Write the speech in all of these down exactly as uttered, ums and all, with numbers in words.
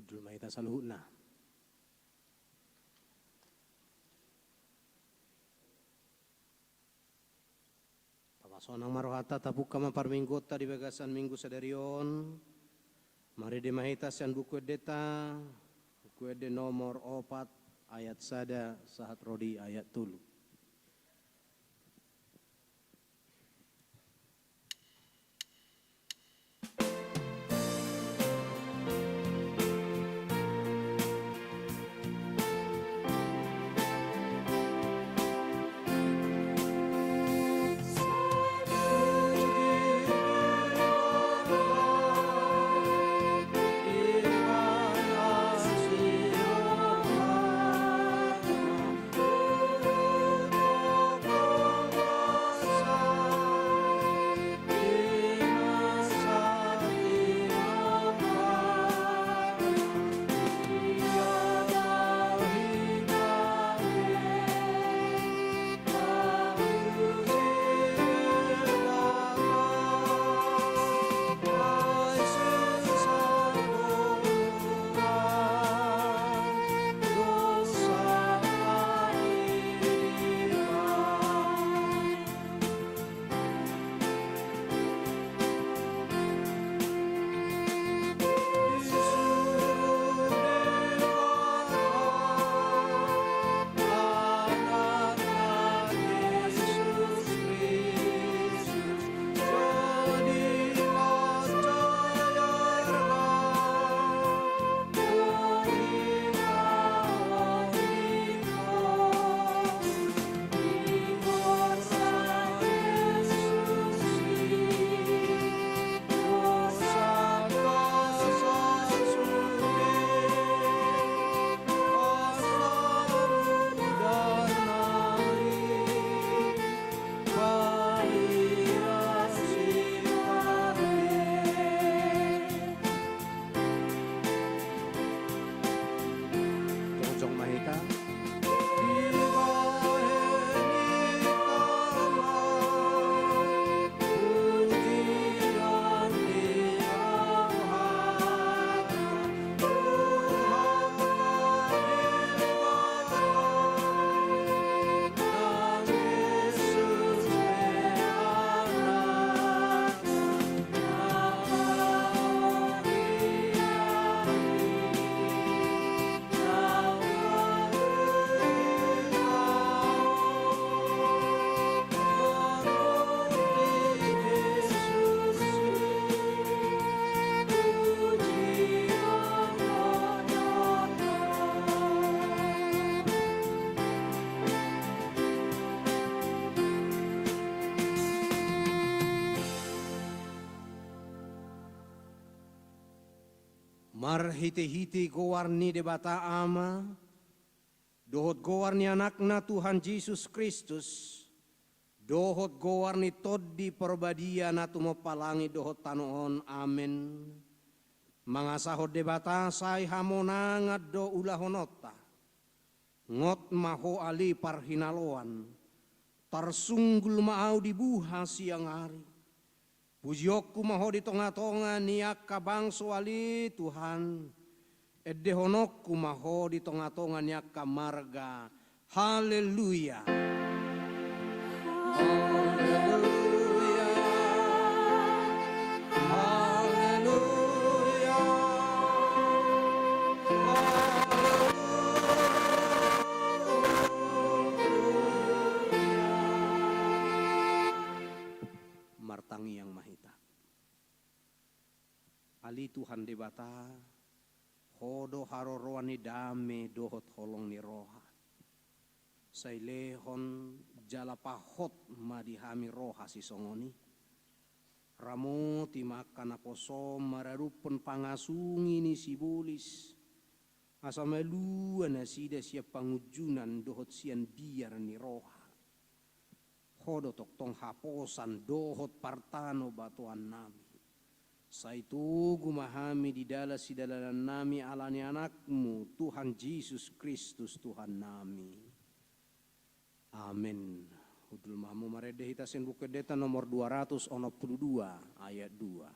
Hundul ma hita saluhutna. Tapasonang ma rohanta, tapungka ma parmingguonta di bagasan minggu sadari on. Marende ma hita sian Buku Endenta, Buku Ende nomor opat, ayat sada sahat ro di ayat tolu. Jongjong ma hita. Marhitehite goar ni Debata Ama, dohot goar ni Anakna Tuhan Jesus Kristus, dohot goar ni Tondi Parbadia na tumompa langit dohot tano on. Amen. Mangasahon Debata sai hamonangan do ulahononta. Ngot ma ho ale parhinaloan, tarsunggul ma ahu di buha siang ari. Pujionku ma ho di tongatonga ni angka bangso ale Tuhan, endehononku ma ho di tongatonga ni angka marga. Haleluya. Haleluya. Haleluya. Haleluya. Martangiang ma hita. Ale Tuhan Debata, Ho do haroroan ni dame dohot holong ni roha. Sai lehon jala pahot ma di hami roha sisongon i. Ramoti ma angka naposo maradophon pangasungi ni sibolis, asa malua nasida sian pangunjunan dohot sian biar ni roha. Ho do tongtong haposan dohot partanobatoannami. Sai togu ma hami di dalan sidalanannami ala ni Anakmu, Tuhan Jesus Kristus, Tuhannami. Amen. Hundul ma hamu marende hita sian Buku Endenta nomor dua ratus onom pulu dua, ayat dua.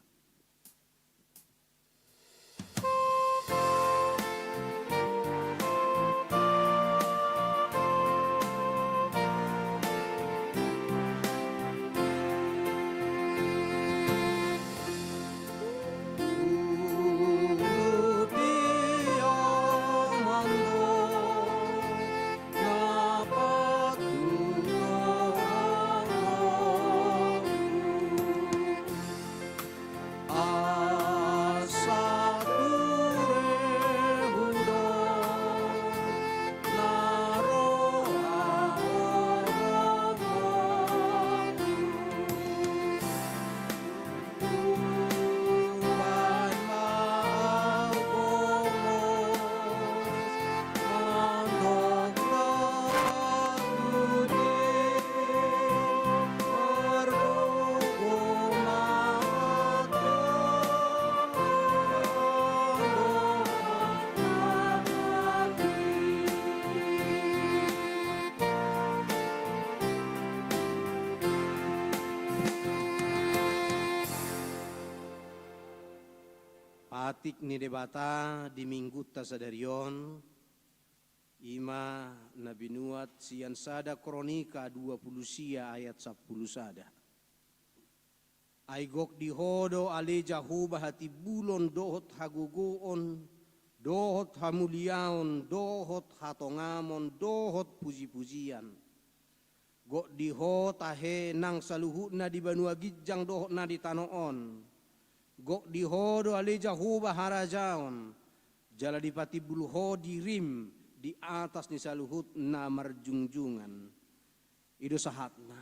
Patik ni Debata di Minggunta sadari on, i ma na binuat sian sada Kronika dua pulu sia ayat sampulu sada. Ai gok di Ho do ale Jahowa hatimbulon dohot hagogoon, dohot hamuliaon, dohot hatongamon, dohot pujipujian. Gok di Ho tahe nang saluhutna di banua ginjang dohot na di tano on. Gok di Ho do ale Jahowa harajaon, jala dipatimbul Ho dirim di atas ni saluhut na marjungjungan. I do sahatna.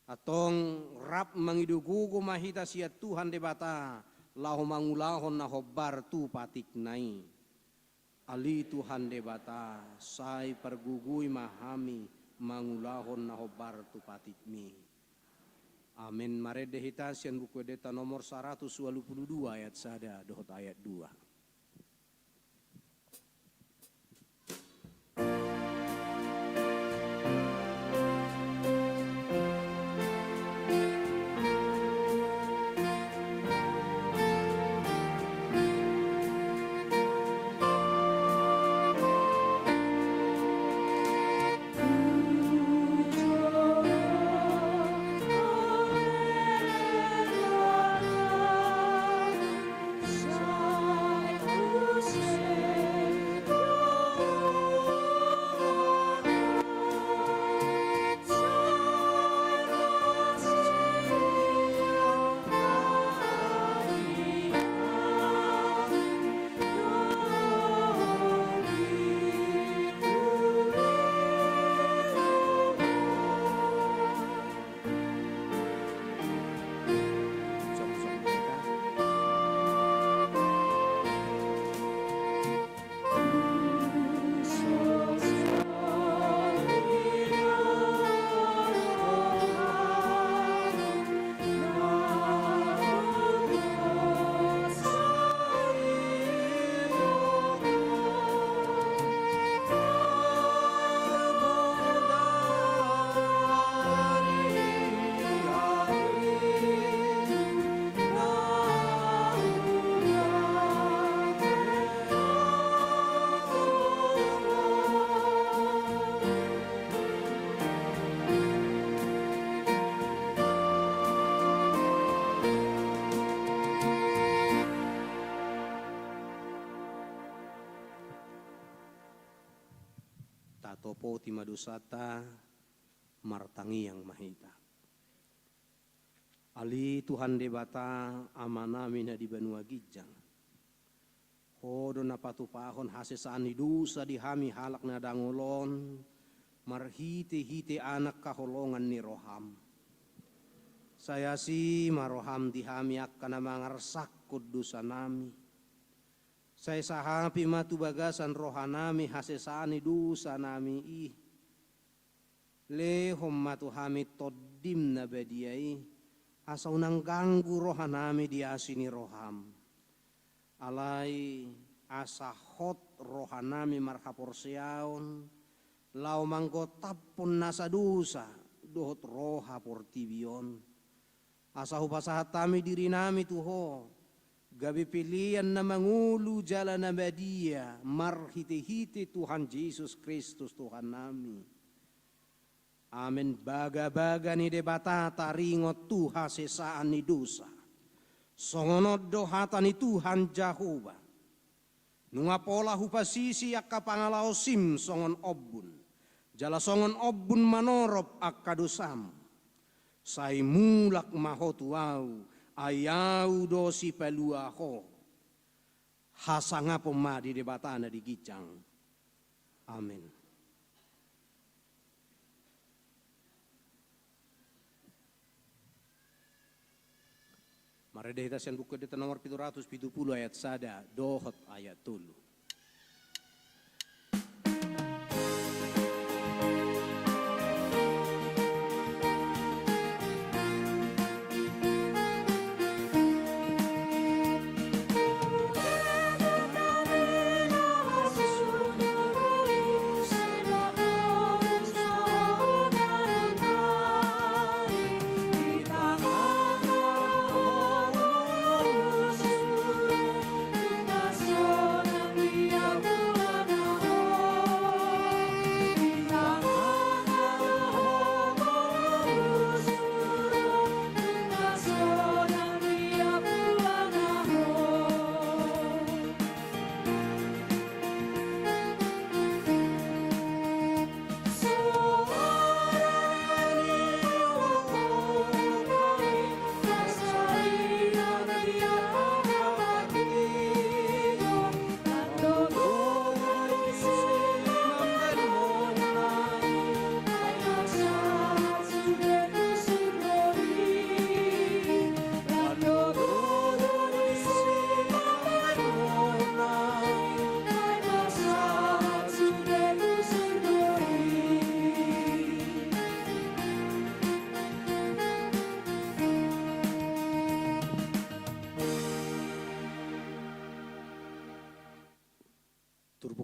Antong rap mangido gogo ma hita sian Tuhan Debata, laho mangulahon na hombar tu patikna i. Ale Tuhan Debata, sai pargogoi ma hami mangulahon na hombar tu patikmi. Amen. Marende hita sian Buku Endenta nomor saratus ualu pulu dua ayat sada dohot ayat dua. Tatopoti ma dosanta, martangiang ma hita. Ale Tuhan Debata, Amanami na di banua ginjang, Ho do na patupahon hasesaan ni dosa di hami halak na dangol on, marhitehite Anak haholongan ni roham. Sai asi ma roham di hami angka na mangarsakkon dosanami. Sai sahapi ma tu bagasan rohanami hasesaan ni dosanami i. Lehon ma tu hami Tondim na badia i, asa unang ganggu rohanami di asi ni roham. Alai asa hot rohanami marhaporseaon, laho manggotaphon nasa dosa dohot roha portibi on. Asa hupasahat hami dirinami tu Ho, gabe pelean na mangolu jala na badia marhitehite Tuhan Jesus Kristus Tuhannami. Amen. Bagabaga ni Debata taringot tu hasesaan ni dosa. Songon on do hata ni Tuhan Jahowa: Nunga pola hupasisi angka pangalaosim songon ombun, jala songon ombun manorop angka dosam. Sai mulak ma ho tu Ahu, ai Ahu do Sipalua ho. Hasangapon ma di Debata na di ginjang. Amen. Marende hita sian Buku Endenta nomor pitu ratus pitu pulu ayat sada dohot ayat tolu.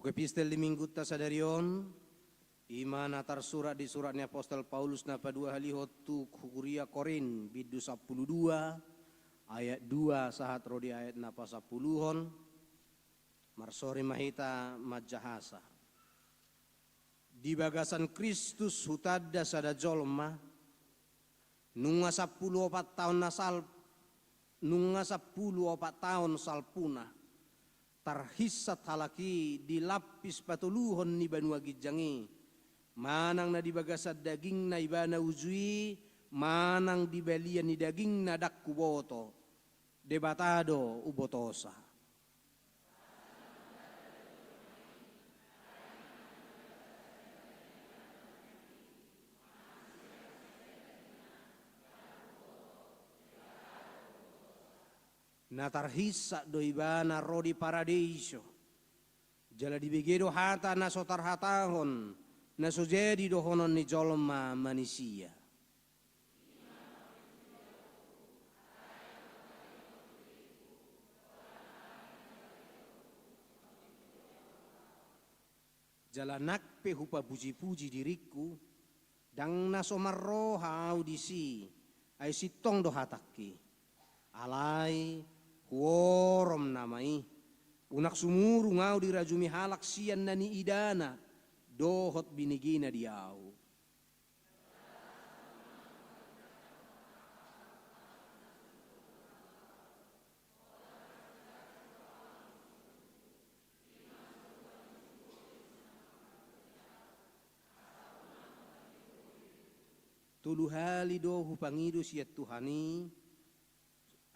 Epistel di minggunta sadari on, i ma na tarsurat di surat ni apostel Paulus na paduahalihon tu huria Korint, bindu sampulu dua, ayat dua sahat ro di ayat na pasampuluhon. Marsori ma hita manjahasa. Di bagasan Kristus hutanda sada jolma, nunga sampulu opat taon na sal-, nunga sampulu opat taon salpuna, tarhinsat halak i di lampis patoluhon ni banua ginjang i, manang na di bagasan dagingna ibana uju i, manang di balian ni dagingna ndang huboto. Debata do umbotosa. Na tarhinsat do ibana ro di paradeiso, jala dibege do hata na so tarhatahon, na so jadi dohonon ni jolma manisia. Jala nang pe hupapujipuji diringku, ndang na so marroha ahu disi, ai sintong do hatangki. Alai huorom nama i, unang sumurung ahu dirajumi halak sian na niidana dohot binegena di ahu. Tolu hali do hupangido sian Tuhan i,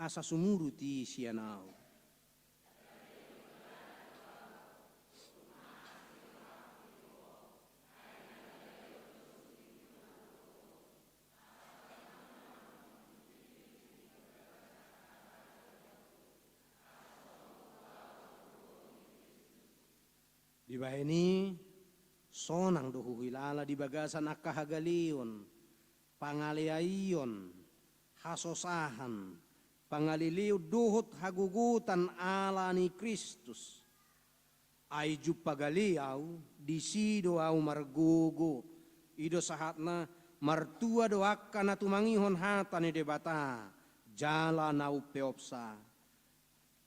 asa sumurut i sian ahu. Dibahen i, sonang do huhilala di bagasan angka hagaleon, pangaleaion, hasosahan, pangaleleon dohot hagogotan ala ni Kristus. Ai jumpa gale ahu, disi do ahu margogo. I do sahatna, martua do angka na tumangihon hata ni Debata, jala na umpeopsa.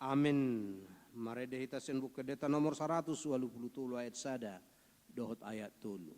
Amen. Marende hita sian Buku Endenta nomor saratus ualu pulu tolu ayat sada dohot ayat tolu.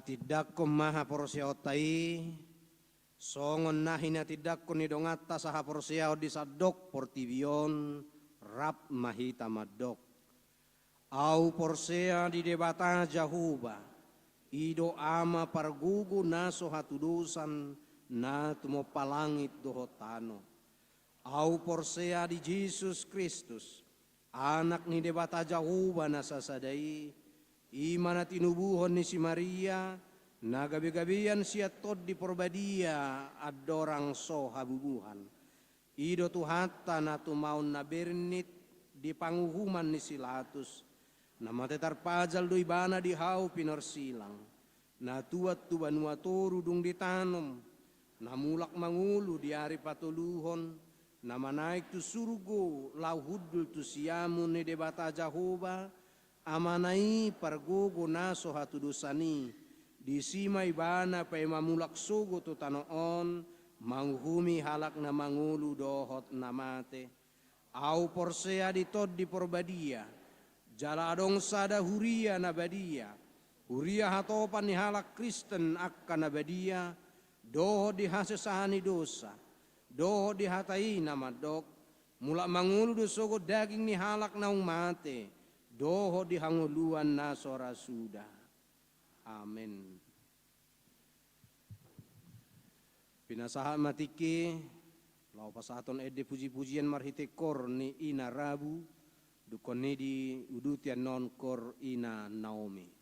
Tindangkon ma haporseaonta i, songon na hinatindangkon ni donganta sahaporseaon di sandok portibi on, rap ma hita mandok: Ahu porsea di Debata Jahowa, i do Ama pargogo na so hatudosan, na tumompa langit dohot tano. Ahu porsea di Jesus Kristus, Anak ni Debata Jahowa na sasada i, i ma na tinubuhon ni si Maria, na gabegabean sian Tondi Porbadia andorang so habubuhan. I do Tuhanta na tumaon na bernit di panguhuman ni si Latus, na mate tarpajal do Ibana di hau pinorsilang, na tuat tu banua toru dung ditanom, na mulak mangolu di ari patoluhon, na manaek tu surgo laho hundul tu siamun ni Debata Jahowa, Amana i pargogo na so hatudosan i, disi ma Ibana paima mulak sogot tu tano on, manguhumi halak na mangolu dohot na mate. Ahu porsea di Tondi Porbadia, jala adong sada huria na badia, huria hatopan ni halak Kristen angka na badia, dohot di hasesaan ni dosa, dohot di hata i na mandok: Mulak mangolu do sogot daging ni halak naung mate, dohot di hangoluan na so ra suda. Amen. Pinasahat ma tingki, laho pasahathon ende pujipujian marhite koor ni Ina Rabu, dungkon i diuduti annon koor Ina Naomi.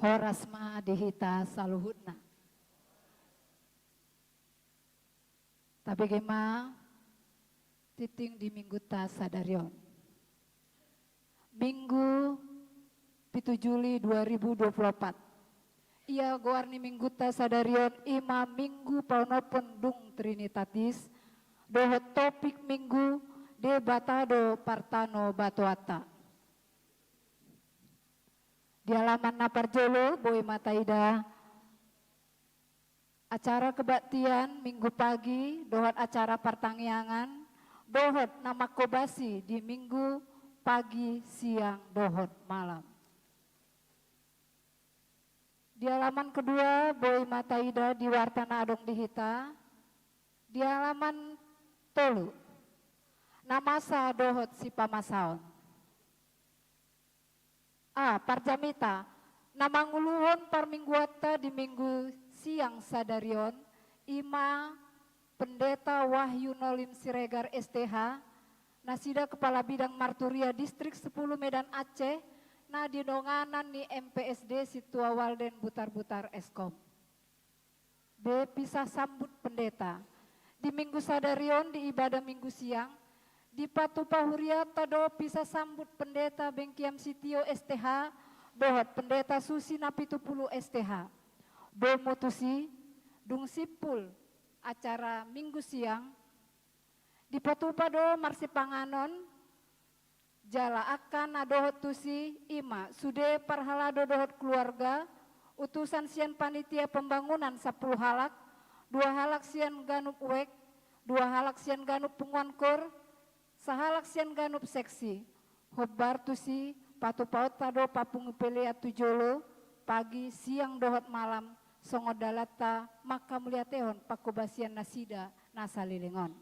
Horas ma di hita saluhutna. Tabege ma tingting di minggunta sadari on. Minggu pitu Juli dua ribu dua puluh opat. Ia goar ni minggunta sadari on i ma Minggu Paonomhon dung Trinitatis, dohot topik Minggu, Debata do partanobatoanta. Di halaman na parjolo boi ma taida acara kebaktian Minggu pagi dohot acara partangiangan dohot na manghobasi di Minggu pagi, siang dohot malam. Di halaman kedua boi ma taida di warta na adong di hita, di halaman tolu, na masa dohot sipamasaon. A, parjamita, na manguluhon parmingguanta di Minggu siang sadari on, i ma Pendeta Wahyu Nolim Siregar S T H, nasida Kepala Bidang Marturia Distrik sepuluh Medan Aceh, na di donganan ni M P S D Sintua Walden Butarbutar Eskom. Be pisah sambut pendeta. Di Minggu sadari on di ibadah Minggu siang, dipatupa hurianta do pisah sambut Pendeta Bengkiam Sitio S T H, dohot Pendeta Susi Napitupulu S T H. Domu tusi, dung simpul acara Minggu siang, dipatupa do marsipanganon, jala angka na dohot tusi i ma sude parhalado dohot keluarga, utusan sian panitia pembangunan sampulu halak, dua halak sian ganup wek, dua halak sian ganup punguan kor, sahalak sian ganup seksi. Hombar tusi patupaonta do papungu pelean tu jolo, pagi, siang dohot malam, songon dalanta manghamuliatehon panghobasian nasida na saleleng on.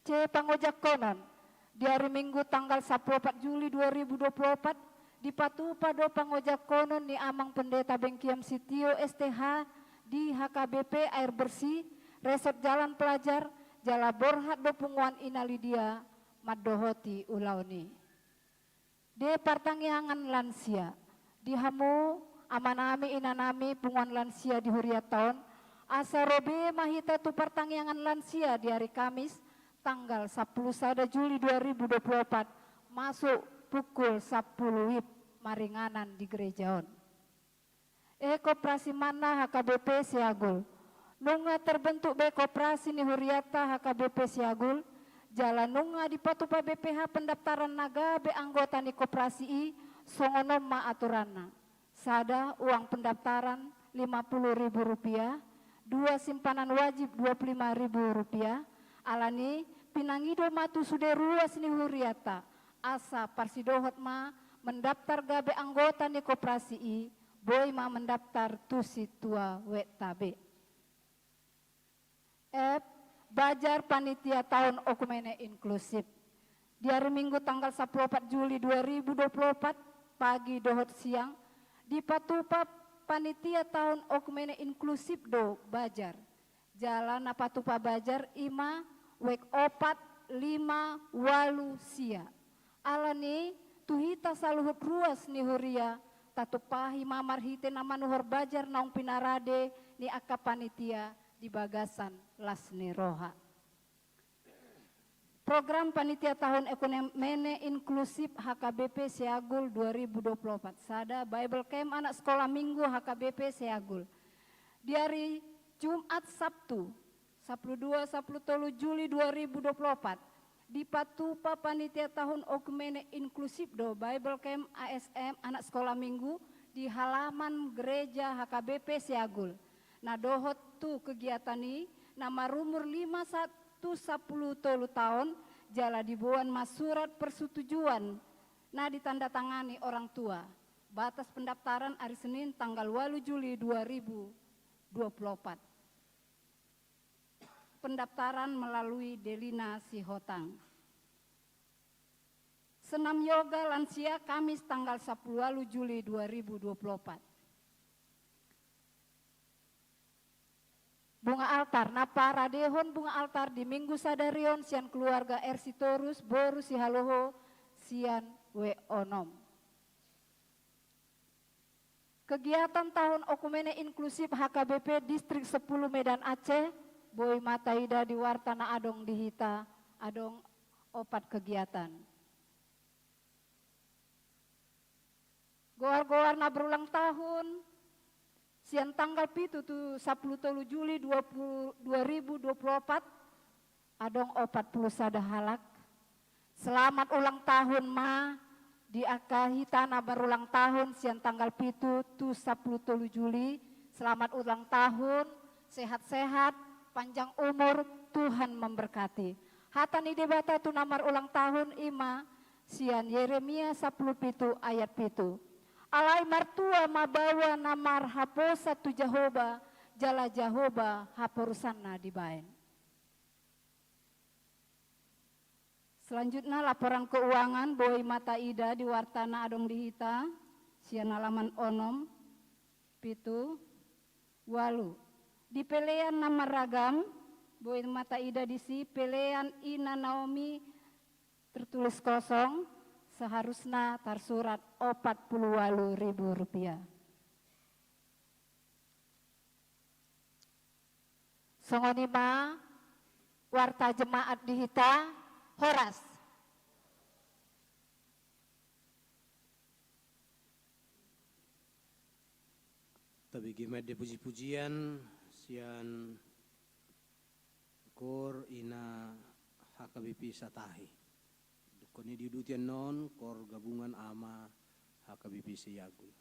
C, pangojakhonon. Di ari Minggu tanggal sampulu opat Juli dua ribu dua puluh opat, dipatupa do pangojakhonon ni Amang Pendeta Bengkiam Sitio S T H di H K B P Air Bersih, Resort Jalan Pelajar, jala borhat do punguan Ina Lidia mandohoti ulaon i. D, partangiangan lansia. Di hamu, amanami, inanami, punguan lansia di hurianta on, asa ro be ma hita tu partangiangan lansia di ari Kamis, tanggal sampulu sada Juli dua ribu dua puluh opat, masuk pukul sampulu W I B maringanan di gereja on. E, koperasi manna H K B P Seagul. Nunga terbentuk be koperasi ni hurianta H K B P Seagul, jala nunga dipatupa B P H pendaftaran na gabe anggota ni koperasi i, songon on ma aturanna. Sada, uang pendaftaran lima puluh ribu rupiah, dua, simpanan wajib dua puluh lima ribu rupiah, alani pinangido ma tu sude ruas ni hurianta, asa parsidohot ma mendaftar gabe anggota ni koperasi i, boi ma mendaftar tu sintua webta be. F, bazar panitia taon okumene inklusif. Di ari Minggu tanggal sampulu opat Juli dua ribu dua puluh opat, pagi dohot siang, dipatupa panitia taon okumene inklusif do bazar. Jala na patupa bazar i ma wek opat, lima, ualu, sia. Alani, tu hita saluhut ruas ni huria, tatumpahi ma marhite na manuhor bazar naung pinarade ni angka panitia di bagasan las ni roha. Program panitia taon okumene inklusif H K B P Seagul dua ribu dua puluh opat. Sada, Bible Camp anak sekolah minggu H K B P Seagul. Di ari Jumat, Sabtu, sampulu dua, sampulu tolu Juli dua ribu dua puluh opat, dipatupa panitia taon okumene inklusif do Bible Camp A S M anak sekolah minggu di halaman gereja H K B P Seagul. Na dohot tu kegiatan i, na marumur lima sahat tu sampulu tolu taon, jala diboan ma surat persetujuan na ditandatangani orang tua. Batas pendaftaran ari Senin tanggal ualu Juli dua ribu dua puluh opat. Pendaftaran melalui Delina Sihotang. Senam yoga lansia, Kamis tanggal sampulu ualu Juli dua ribu dua puluh opat. Bunga altar, na paradehon bunga altar di Minggu sadari on sian keluarga R Sitorus, boru Sihaloho, sian W onom. Kegiatan tahun okumene inklusif H K B P Distrik sepuluh Medan Aceh, boi ma taida di warta na adong di hita, adong opat kegiatan. Goar-goar na berulang tahun, sian tanggal pitu tu sampulu tolu Juli dua puluh, dua ribu dua puluh opat, adong opat pulu sada halak. Selamat ulang tahun ma di angka hita na berulang tahun sian tanggal pitu tu sampulu tolu Juli. Selamat ulang tahun, sehat-sehat, panjang umur, Tuhan memberkati. Hata ni Debata tu na marulang tahun i ma sian Yeremia sampulu pitu ayat pitu. Alai martua ma baoa na marhaposan tu Jahowa, jala Jahowa haporusanna dibaen. Selanjutna laporan keuangan boi ma taida di warta na adong di hita, sian halaman onom, pitu, ualu. Di pelean na marragam, boi ma taida disi pelean Ina Naomi tertulis kosong, seharusna tarsurat opat pulu ualu ribu rupiah. Songon i ma warta jemaat di hita, horas. Tabege ma ende puji-pujian sian Kor Ina H K B P Satahi. Dungkon i diuduti annon Kor Gabungan Ama H K B P Seiagung.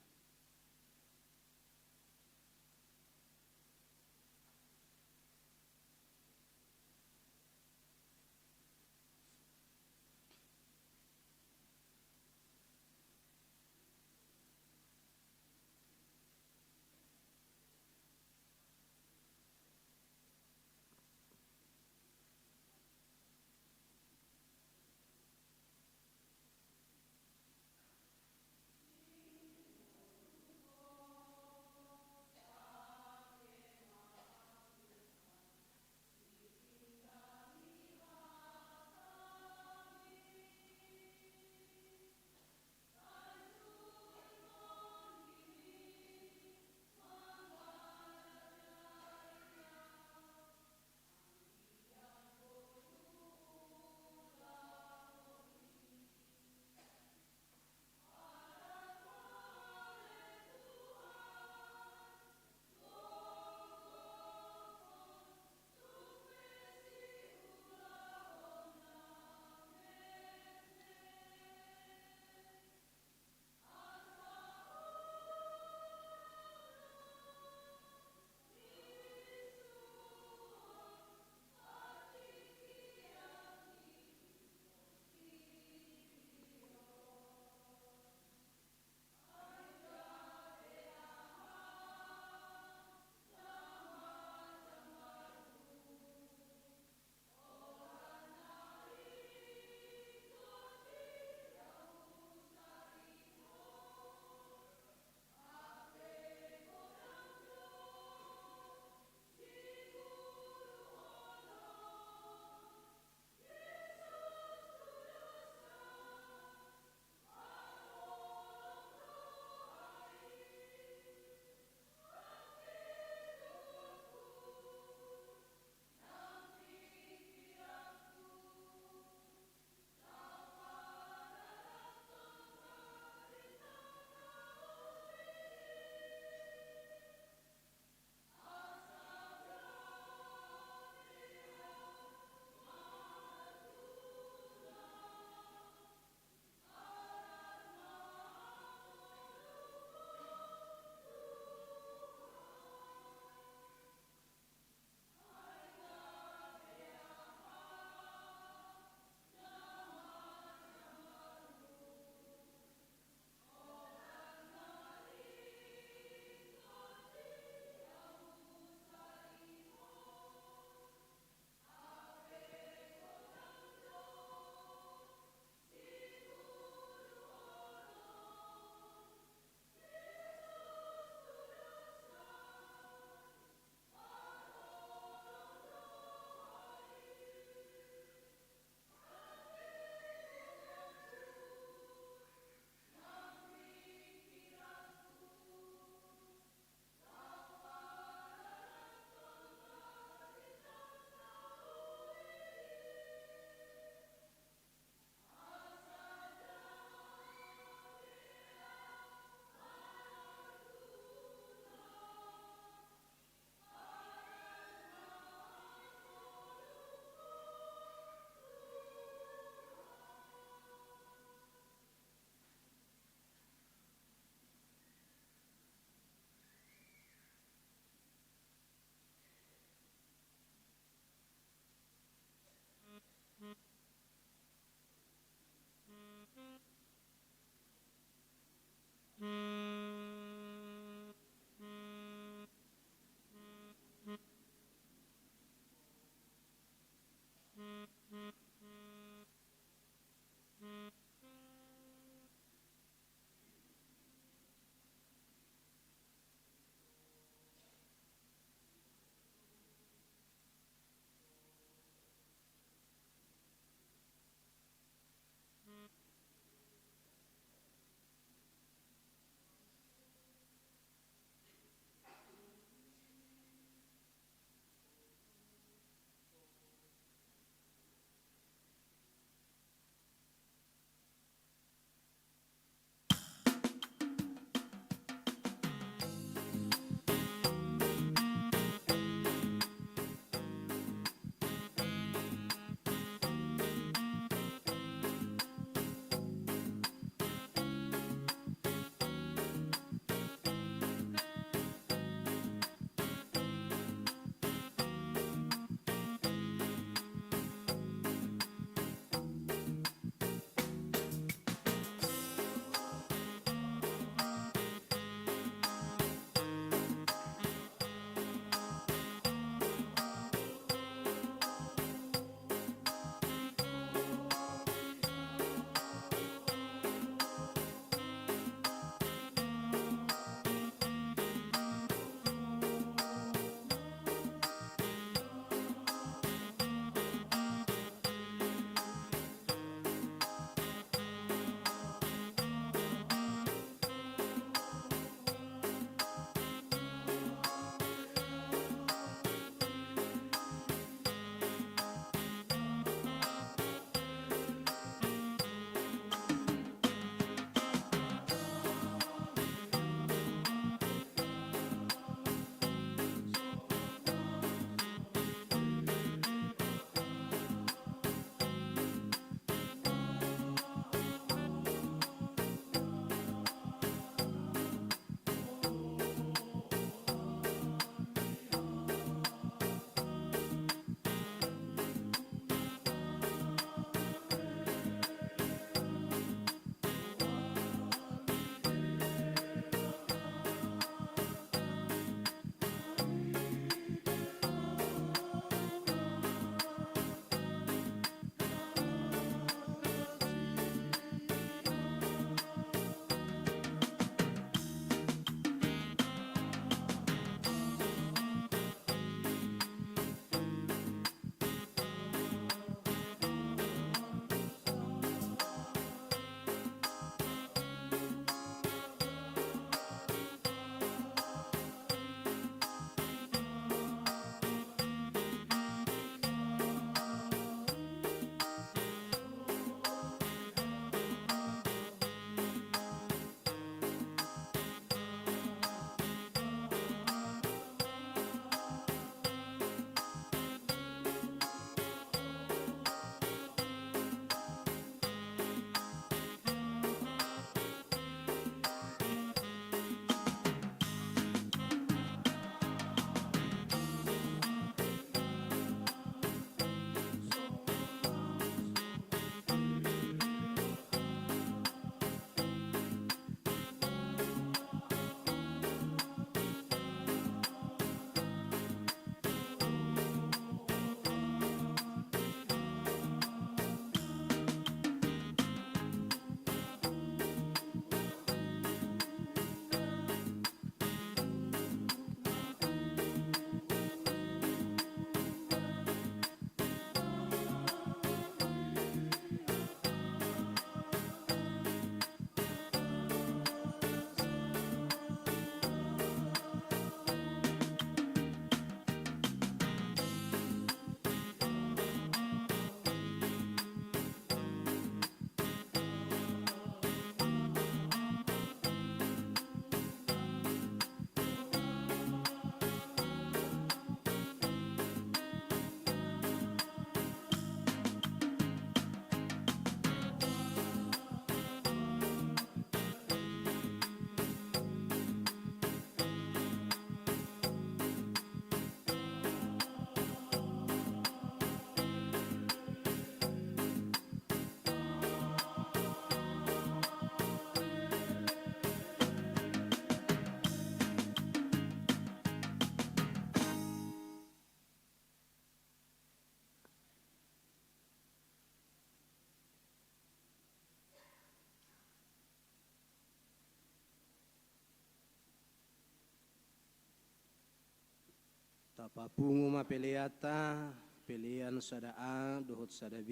Papungu ma peleanta, pelean sada A dohot sada B,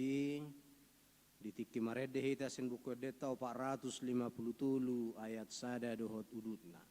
di tingki marende hita sian Buku Endenta opat ratus lima pulu tolu ayat sada dohot udutna.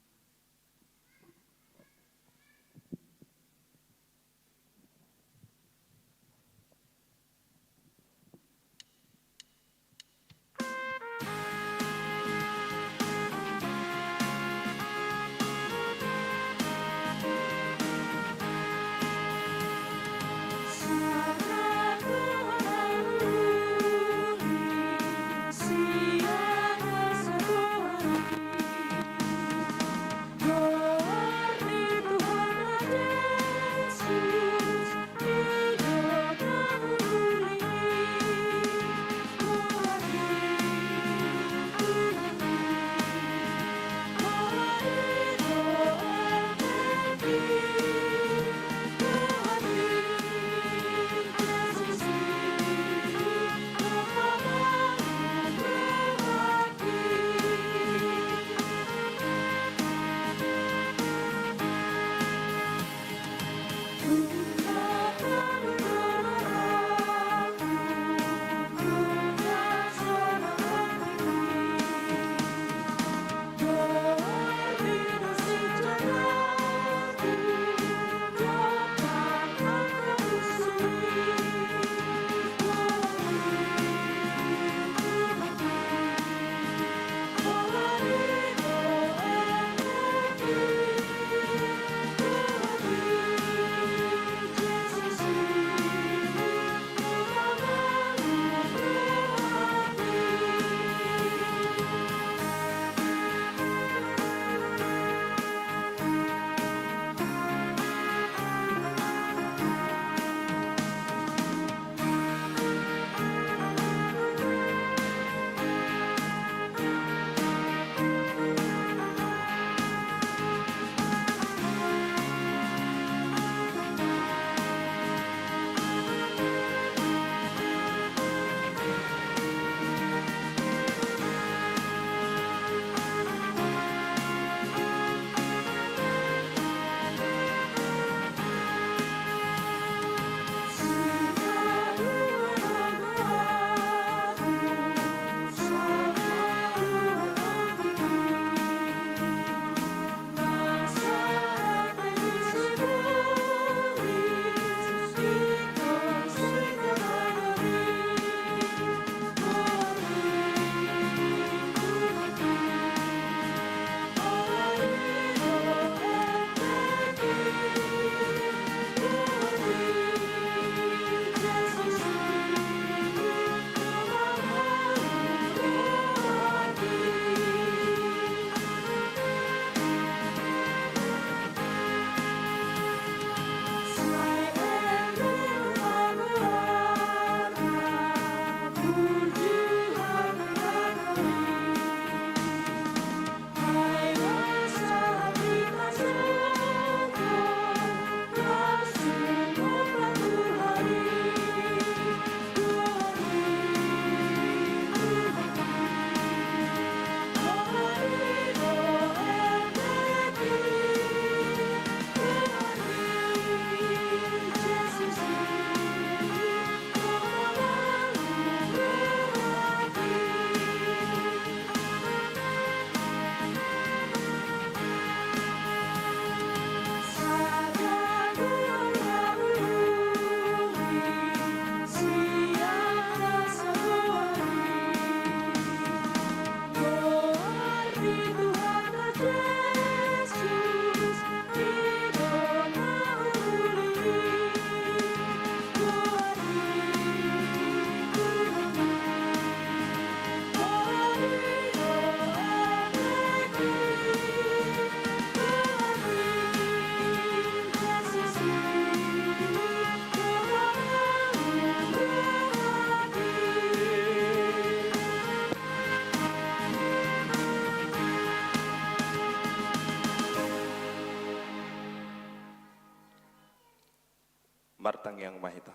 Martangiang ma hita.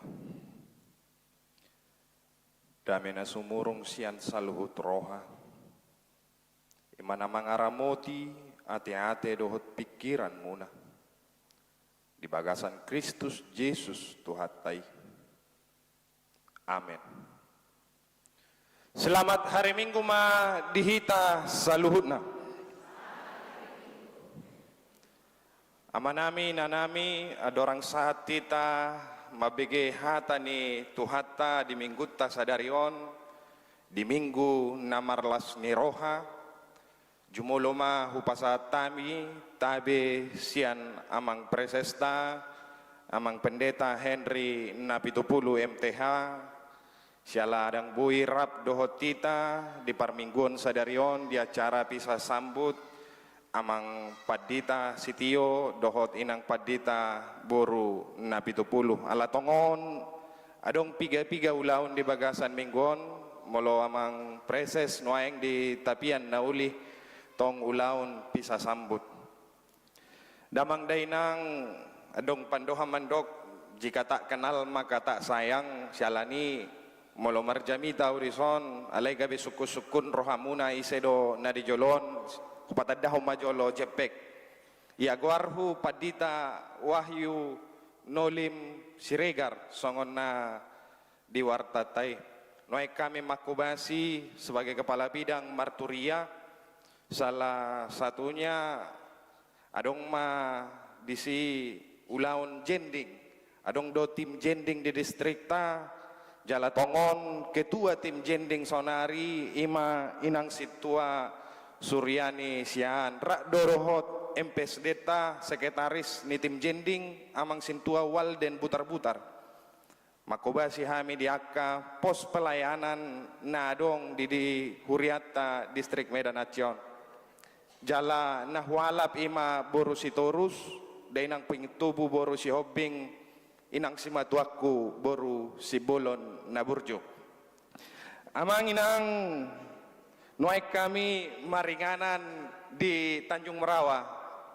Dame na sumurung sian saluhut roha, i ma na mangaramoti ateate dohot pingkiranmuna. di bagasan Kristus Jesus Tuhanta i. Amen. Selamat hari Minggu ma di hita saluhutna. Amanami, inanami, andorang sahat hita mambege hata ni Tuhanta di minggunta sadari on, di minggu na marlas ni roha, jumolo ma hupasahat hami tabe sian amang presesta, amang pendeta Henry Napitupulu M T H, siala ndang boi rap dohot hita di parmingguon sadari on di acara pisah sambut amang pandita Sitio dohot inang pandita boru Napitupulu. Ala tongon adong piga-piga ulaon di bagasan minggu on, molo amang preses nuaeng di tapian na uli tong ulaon pisah sambut. Damang dainang, adong pandohan mandok, jika tak kenal maka tak sayang, siala ni molo marjamita ahu dison, alai gabe sungkun-sungkun rohamuna ise do na di jolo on, hupatandahon ma jolo jempek. Ia goarhu Pandita Wahyu Nolim Siregar, songon na di wartanta i. Nuaeng hami manghobasi sebagai kepala bidang marturia, salah satunya adong ma disi ulaon jending, adong do tim jending di distrikta, jala tongon ketua tim jending saonari ima inang sintua Suryani Siahaan, rap do dohot M P S D-ta, sekretaris ni tim jending, amang sintua Walden Butarbutar. Manghobasi hami di angka pos pelayanan na adong di, di hurianta distrik Medan Aceh on. Jala na hualap ima boru Sitorus, dainang Pingintubu boru Sihombing, inang simatuangku boru Simbolon na burju. Amang inang, nuaeng hami maringanan di Tanjung Merawa,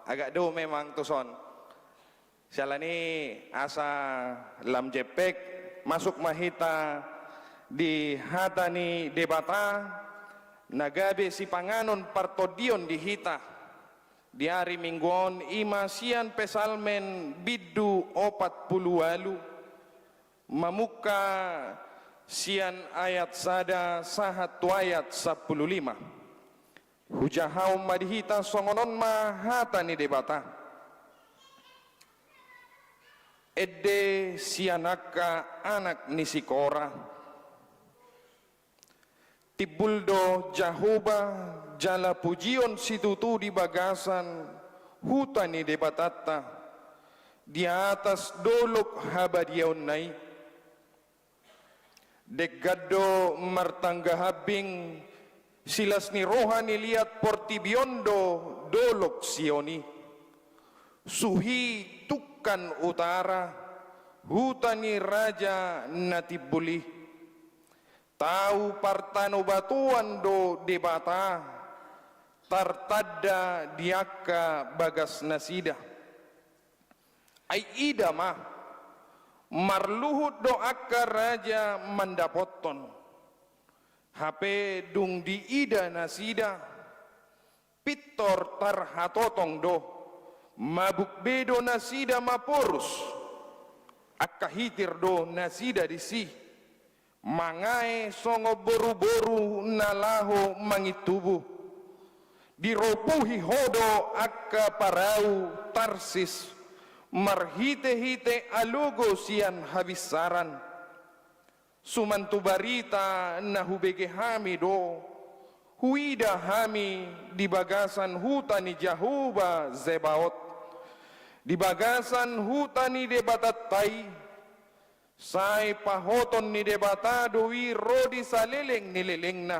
agak dao memang tuson. Siala ni asa lam jempek, masuk ma hita di hata ni Debata, na gabe sipanganon partondion di hita di ari Minggu on, ima sian Psalmen bindu opat pulu ualu, mamungka sian ayat sada sahat tu ayat sampulu lima. Hujahaon ma di hita songon on ma hata ni Debata. Ende sian angka anak ni si Kora. Timbul do Jahowa jala pujion situtu di bagasan huta ni Debatanta, di atas dolok habadiaonna i. Denggan do martangga hambing, silas ni roha ni liat portibi on do dolok Sion i. Suhi tungkan utara, huta ni raja na timbul i. Tau partanobatoan do Debata, tartanda di angka bagasnasida. Ai ida ma, marluhut do angka raja mandapothon. Hape dung diida nasida, pintor tarhatotong do, mabuk be do nasida maporus. Angka hitir do nasida disi. Mangae songon boruboru na laho mangintubu. Diropuhi ho do angka parau Tarsis, marhitehite alogo sian habinsaran. Suman tu barita na hubege hami do, huida hami di bagasan huta ni Jahowa Zebaot, di bagasan huta ni Debatanta i, sai pahoton ni Debata do i ro di saleleng ni lelengna.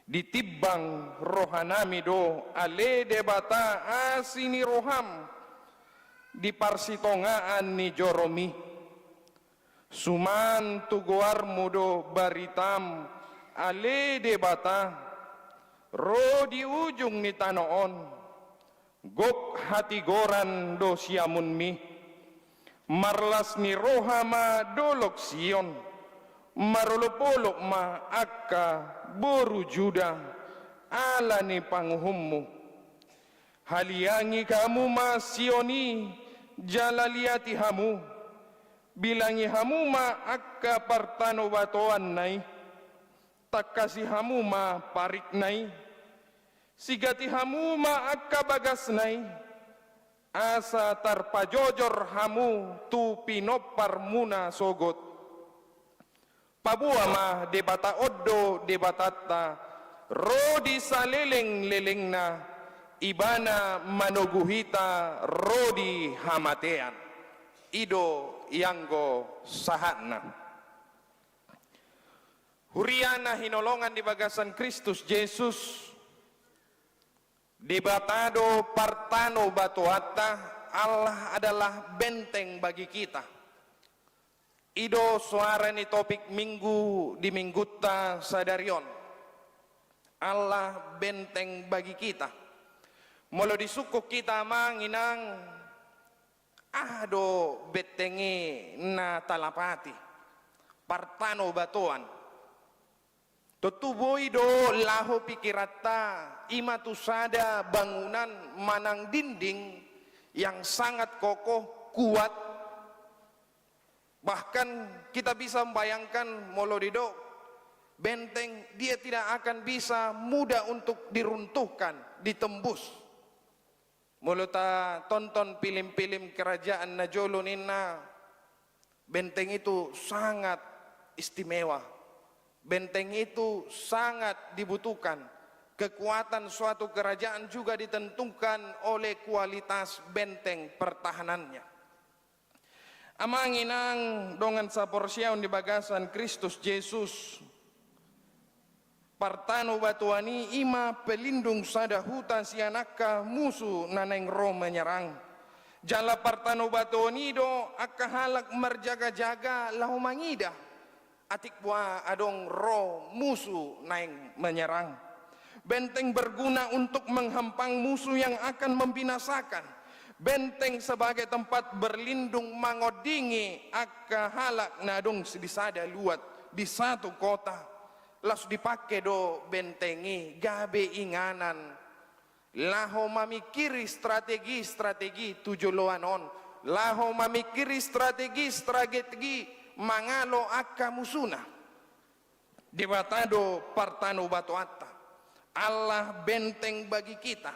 Ditimbang rohanami do, ale Debata, asi ni roham, di parsitongaan ni joromi. Suman tu goarmu do baritam, ale Debata, ro di ujung ni tano on. Gok hatigoran do siamunmi. Marlas ni roha ma dolok Sion, marolopolop ma angka boru Juda, ala ni panguhummu. Haliangi hamu ma Sion i, Jala liati hamu, bilangi hamu ma angka partanobatoanna i, tangkasi hamu ma parikna i, sigati hamu ma angka bagasna i, asa tarpajojor hamu tu pinomparmuna sogot. Paboa ma Debata on do Debatanta, ro di salelenglelengna, Ibana manogu hita ro di hamatean. I do ianggo sahatna. Huria na hinolongan di bagasan Kristus Jesus, Debata do partanobatoanta, Allah adalah benteng bagi kita. I do soara ni topik Minggu di Minggunta sadari on. Allah benteng bagi kita. Molo disungkun hita, amang inang, aha do benteng i na talapati? Partanobatoan. Tontu boi do laho pikiranta, i ma tu sada bangunan manang dinding yang sangat kokoh, kuat. Bahkan kita bisa membayangkan, molo didok benteng, dia tidak akan bisa mudah untuk diruntuhkan, ditembus. Molo tatonton pilim-pilim kerajaan na jolo ninna, benteng itu sangat istimewa. Benteng itu sangat dibutuhkan. Kekuatan suatu kerajaan juga ditentukan oleh kualitas benteng pertahanannya. Amang inang dongan saporseaon di bagasan Kristus Jesus, partanobatoan i i ma pelindung sada huta sian angka musu na naeng ro menyerang. Jala partanobatoan i do angka halak marjaga-jaga laho mangida atik boha adong ro musu naeng menyerang. Benteng berguna untuk menghampang musuh yang akan membinasakan. Benteng sebagai tempat berlindung, mangondingi angka halak na adong di sada luat, di satu kota. Laos dipake do benteng i gabe inganan laho mamingkiri strategi-strategi tu joloan on, laho mamingkiri strategi-strategi mangalo angka musuna. Debata do partanobatoanta. Allah benteng bagi kita.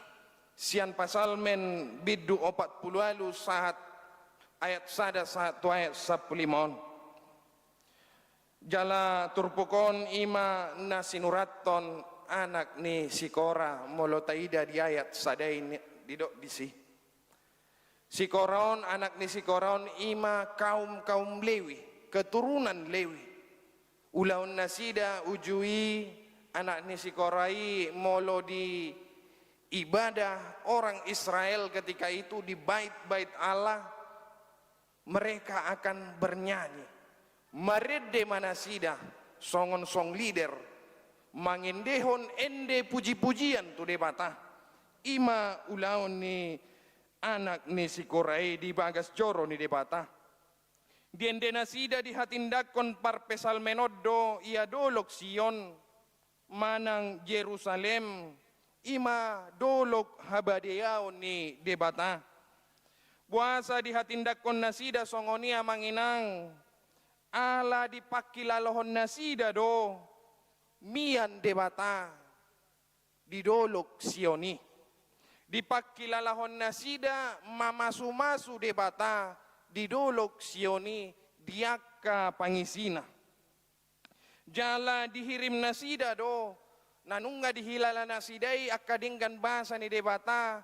Sian Psalmen bindu opat pulu ualu sahat ayat sada sahat tu ayat sampulu lima on. Jala turpuk on i ma na sinurathon anak ni si Kora, molo taida di ayat sada i didok disi. Si Kora on, anak ni si Kora on i ma kaum-kaum Lewi, keturunan Lewi. Ulaon nasida uju i, anak ni si Kora i molo di ibadah orang Israel ketika itu di bait-bait Allah, mereka akan bernyanyi. Marende ma nasida songon song leader, mangendehon ende puji-pujian tu Debata. I ma ulaon ni anak ni si Kora i di bagas joro ni Debata. Diende nasida dihatindangkon parpsalmen on do ia dolok Sion manang Jerusalem, i ma dolok habadeaon ni Debata. Boasa dihatindangkon nasida songon i, amang inang? Ala dipangkilalahon nasida do mian Debata di dolok Sion i. Dipangkilalahon nasida mamasu-masu Debata di dolok Sion i di angka pangisina. Jala dihirim nasida do, na nunga dihilala nasida i angka denggan basa ni Debata,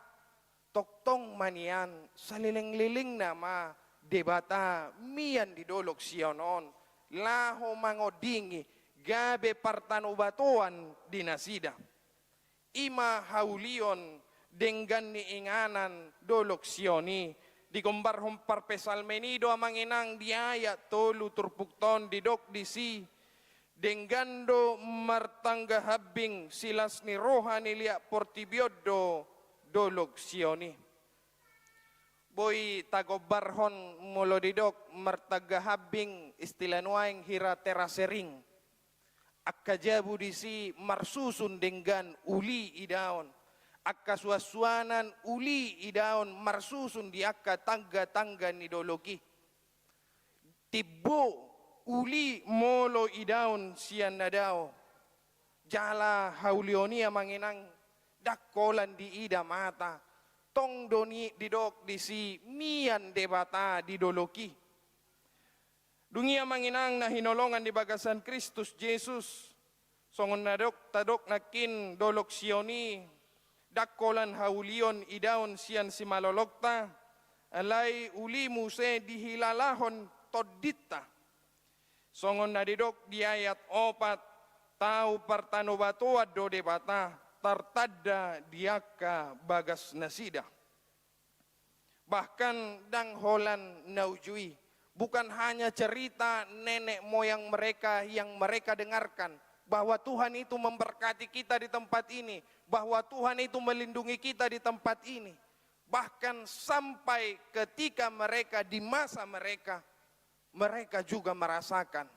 tongtong ma nian saleleng-lelengna ma Debata mian di dolok Sion on, laho mangondingi gabe partanobatoan di nasida. I ma haulion denggan ni inganan dolok Sion i, digombarhon parpsalmen i do, amang inang, di ayat tolu turpukta on didok disi, denggan do martangga hambing silas ni roha ni liat portibi on do dolok Sion i. Boi tagombarhon molo didok martangga hambing, istilah nuaeng hira terasering. Angka jabu disi marsusun denggan uli idaon. angka suansuanan uli idaon marsusun di angka tangga-tangga ni dolok i. Timbo uli molo idaon sian na dao. Jala haulion i amang inang ndang holan diida mata. Tong do ni didok disi mian Debata di dolok i. Dung i amang inang na hinaholongan di bagasan Kristus Jesus, songon na dok tadok nangkin dolok Sion i, ndang holan haulion idaon sian simalolongta, alai uli muse dihilalahon tondinta. Songon na didok di ayat opat, tau partanobatoan do Debata tartanda di angka bagasnasida. Bahkan ndang holan na uju i, bukan hanya cerita nenek moyang mereka yang mereka dengarkan, bahwa Tuhan itu memberkati kita di tempat ini, bahwa Tuhan itu melindungi kita di tempat ini. Bahkan sampai ketika mereka, di masa mereka, mereka juga merasakan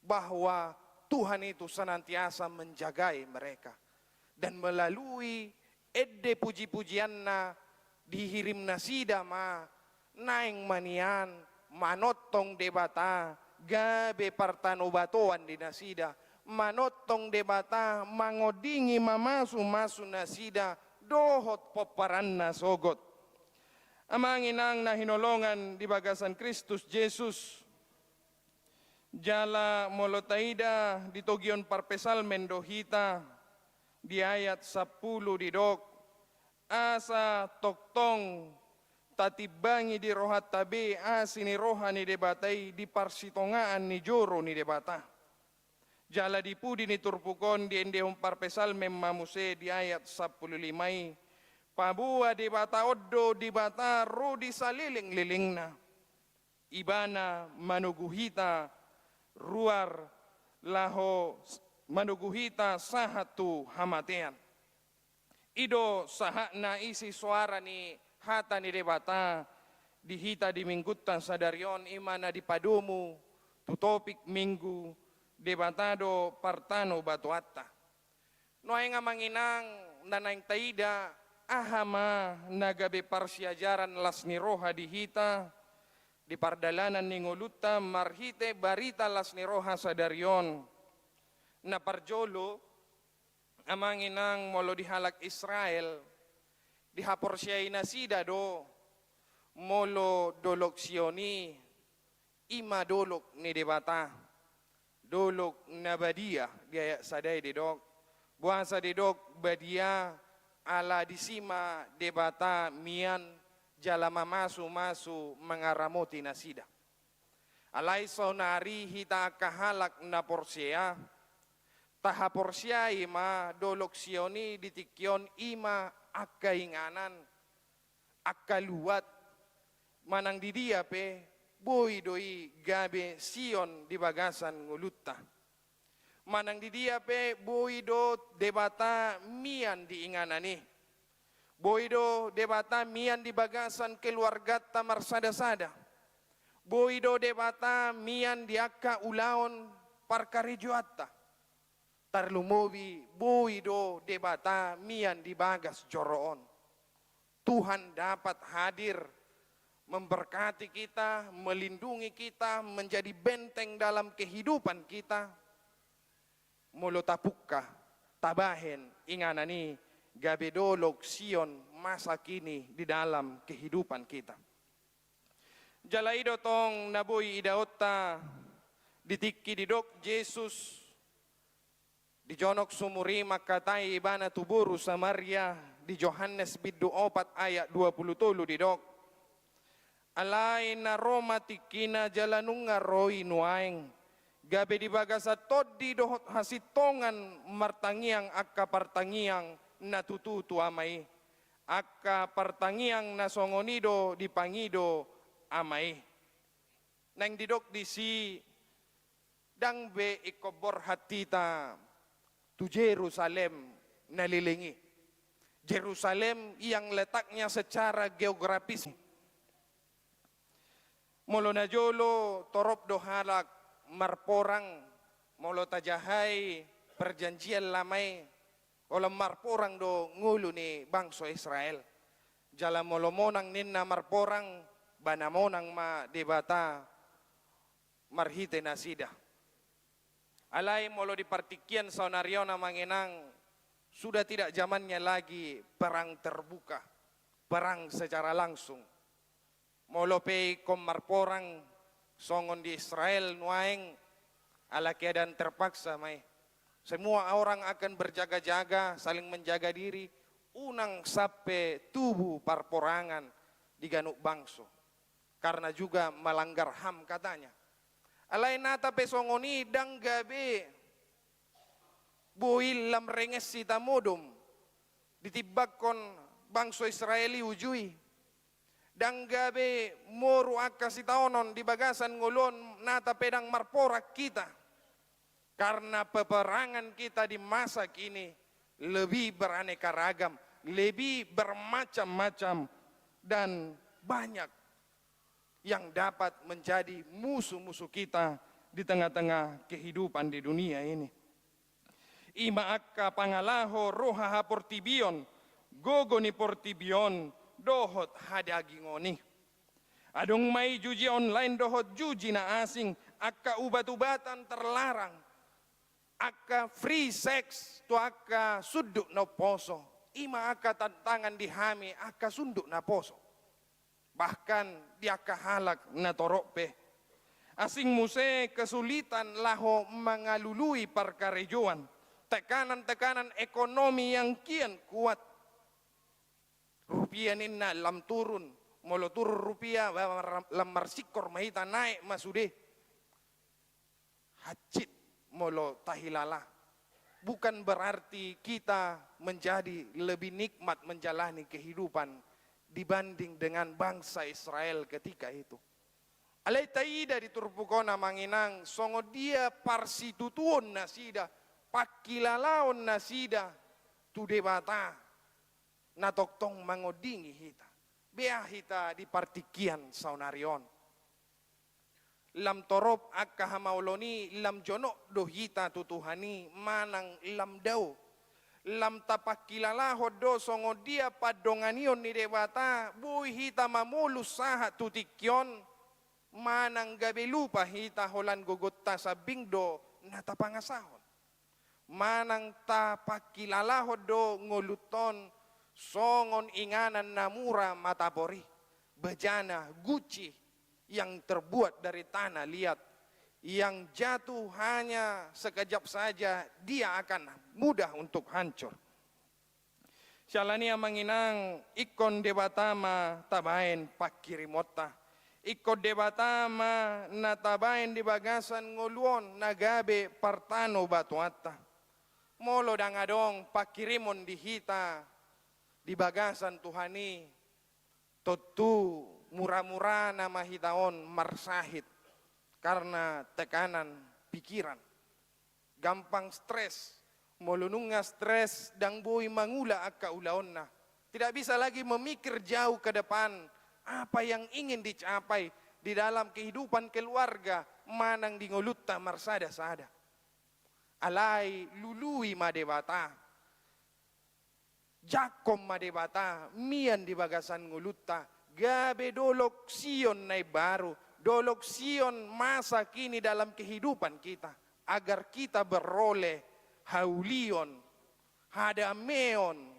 bahwa Tuhan itu senantiasa menjagai mereka. Dan melalui ende puji-pujianna dihirimnasida ma naeng ma nian manongtong Debata gabe partanobatoan di nasida, manongtong Debata mangondingi mamasu-masu nasida dohot pomparanna sogot. Amang inang na hinaholongan di bagasan Kristus Jesus, jala molo taida di togion parpsalmen do hita, di ayat sampulu didok, asa tongtong tatimbangi di rohanta be asi ni roha ni Debata i di parsitongaan ni joro ni Debata. Jala di pudi ni turpuk on diendehon parpsalmen ma muse di ayat sampulu lima i, paboa Debata on do Debata ro di salelenglelengna. Ibana manogu hita ruar laho s-, manogu hita sahat tu hamatean. I do sahatna isi soara ni hata ni Debata di hita di minggunta sadari on, i ma na dipadomu tu topik minggu, Debata do partanobatoanta. Nuaeng amang inang na naeng taida, aha ma na gabe parsiajaran las ni roha di hita di pardalanan ni ngolunta marhite barita las ni roha sadari on. Na parjolo, amang inang, molo di halak Israel, dihaporseai nasida do molo dolok Sion i, i ma dolok ni Debata, dolok na badia. Di ayat sada i didok, boasa didok badia? Ala disi ma Debata mian jala mamasu-masu mangaramoti nasida. Alai saonari hita angka halak na porsea, tahaporseai ma dolok Sion i di tingki on i ma angka inganan, angka luat, manang di dia pe boi do i gabe Sion di bagasan ngolunta. Manang di dia pe boi do Debata mian di inganan i. Boi do Debata mian di bagasan keluarganta marsada-sada. Boi do Debata mian di angka ulaon parkarejoanta. Tarlumobi boi do Debata mian di bagas joro on. Tuhan dapat hadir memberkati kita, melindungi kita, menjadi benteng dalam kehidupan kita. Molo tapungka, tabahen inganan i gabe dolok Sion masa kini di dalam kehidupan kita. Jala i do tong na boi idaonta di tingki didok Jesus, di jonok sumur i mangkatai ibana tu boru Samaria, di Johannes bindu opat ayat dua pulu tolu didok, alai na ro ma tingkina jala nunga ro i nuaeng, gabe di bagasan tondi dohot hasintongan martangiang angka partangiang na tutu tu Ama i. Angka partangiang na songon i do dipangido Ama i. Naeng didok disi, ndang be ingkon borhat hita tu Jerusalem na leleng i. Jerusalem yang letaknya secara geografis. Molo najolo torop do halak marporang, molo tajahai Perjanjian Lama i, Holan marporang do ngolu ni bangso Israel. Jala molo monang ninna marporang, ba na monang ma Debata marhite nasida. Alai molo di partingkian saonari on, amang inang, sudah tidak zamannya lagi perang terbuka, perang secara langsung. Molo pe ingkon marporang songon di Israel nuaeng, ala keadaan terpaksa ma i. Semua orang akan berjaga-jaga, saling menjaga diri, unang sampe tubu parporangan di ganup bangso. Karena juga melanggar ham, katanya. Alai nata pe songon i, ndang gabe boi lam renges hita modom ditimbangkon bangso Israel i uju i. Ndang gabe moru angka sitaonon di bagasan ngolu on, nata pe ndang marporang hita. Karena peperangan kita di masa kini lebih beraneka ragam, lebih bermacam-macam, dan banyak yang dapat menjadi musuh-musuh kita di tengah-tengah kehidupan di dunia ini. I ma angka pangalaho roha haportibion, gogo ni portibi on, dohot hadagingon i. Adong ma i juji online dohot juji na asing, angka ubat-ubatan terlarang, angka free sex tu angka sundut na umposo. I ma angka tantangan di hami angka sundut na poso. Bahkan di angka halak na torop pe. Asing muse kesulitan laho mangalului parkarejoan. Tekanan-tekanan ekonomi yang kian kuat. Rupia ninna lam turun, molo turun rupia, ba-, lam marsingkor ma hita, naek ma sude. Hansit molo tahilala. Bukan berarti kita menjadi lebih nikmat menjalani kehidupan dibanding dengan bangsa Israel ketika itu. Alai taida di turpuk on, amang inang, songon dia parsitutuon nasida, pangkilalaon nasida tu Debata na tongtong mangondingi hita. Bea hita di partingkian saonari on. Lam torop angka hamaolon i, lam jonok do hita tu Tuhan i manang lam dao. Lam tapangkilalahon do songon dia pandonganion ni Debata, boi hita mamolus sahat tu tingki on, manang gabe lupa hita holan gogonta sambing do na tapangasahon. Manang tapangkilalahon do ngolunta on songon inganan na mura matapor i, bajana Gucci yang terbuat dari tanah liat, yang jatuh hanya sekejap saja, dia akan mudah untuk hancur. Siala ni i, amang inang, ingkon Debata ma tabaen pangkirimonta. Ingkon Debata ma na tabaen di bagasan ngolu on na gabe partanobatoanta. Molo ndang adong pangkirimon di hita di bagasan Tuhan i, tontu mura-murana ma hita on marsahit karena tekanan pikiran. Gampang stres. Molo nunga stres, ndang boi mangula angka ulaonna. Tidak bisa lagi memikir jauh ke depan, apa yang ingin dicapai di dalam kehidupan keluarga manang di ngolunta marsada-sada. Alai lului ma Debata. Jangkon ma Debata, mian di bagasan ngolunta, gabe dolok Sion na imbaru, dolok Sion masa kini dalam kehidupan kita, agar kita beroleh haulion, hadameon,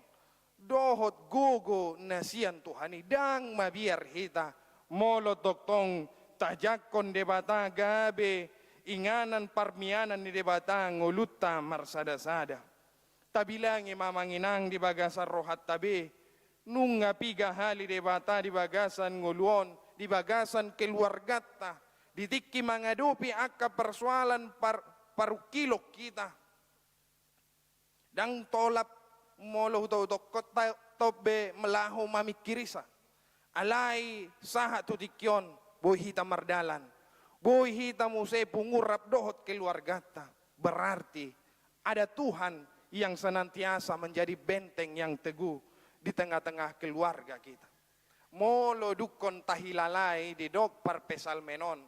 dohot gogo na sian Tuhan i. Ndang mabiar hita, molo tongtong tajangkon Debata gabe inganan parmianan ni Debata ngolunta marsada-sada. Tabilangi ma, amang inang, di bagasan rohanta be, nunga piga hali Debata di bagasan ngolu on, di bagasan keluarganta, di tingki mangadopi angka persoalan par-, parungkilon hita. Ndang tolap molo huta-, hutahutokhon ta-, tong be melaho mamingkirisa. Alai sahat tu tingki on, boi hita mardalan. Boi hita muse pungurap dohot keluarganta. Berarti ada Tuhan yang senantiasa menjadi benteng yang teguh di tengah-tengah keluarga kita. Molo dungkon tahilalai didok parpsalmen on,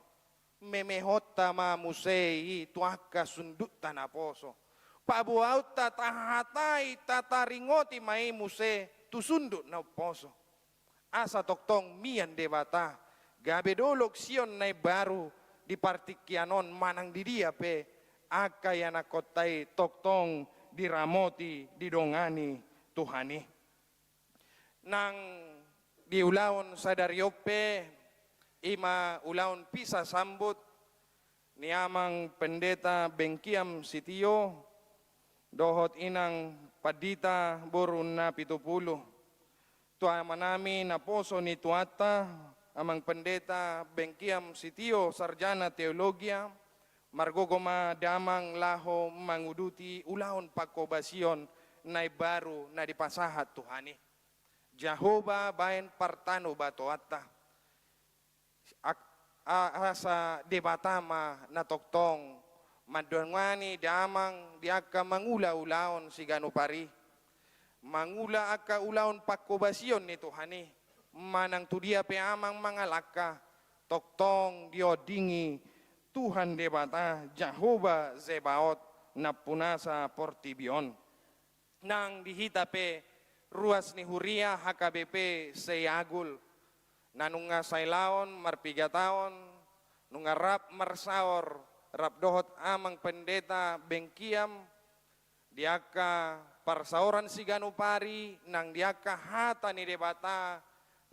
memehonta ma muse i tu angka sundutta naposo. paboaonta, tahatai, tataringoti ma i muse tu sundut na umposo. Asa tongtong mian Debata, gabe dolok Sion na imbaru di partingkian on manang di dia pe angka ianakkonta i tongtong diramoti, didongani Tuhan i. Nang di ulaon sadari on pe, i ma ulaon pisa sambut ni Amang Pendeta Bengkiam Sitio dohot Inang Pandita boru Napitupulu. Tu amanami naposo ni Tuhanta, Amang Pendeta Bengkiam Sitio, sarjana teologia, margogo ma damang laho manguduti ulaon pangkobasion na imbaru na dipasahat Tuhan i. Jahowa baen partanobatoanta. Ak-, a-, asa Debata ma na tongtong mandongani damang di angka mangula ulaon siganup ari. Mangula angka ulaon pangkobasion ni Tuhan i, manang tu dia pe amang mangalangka, tongtong diondingi Tuhan Debata, Jahowa Zebaot, nampunasa portibi on. Nang di hita pe ruas ni huria H K B P Seiagul, na nunga sailaon marpigataon, nunga rap marsaor, rap dohot Amang Pendeta Bengkiam, di angka parsaoran siganup ari, nang di angka hata ni Debata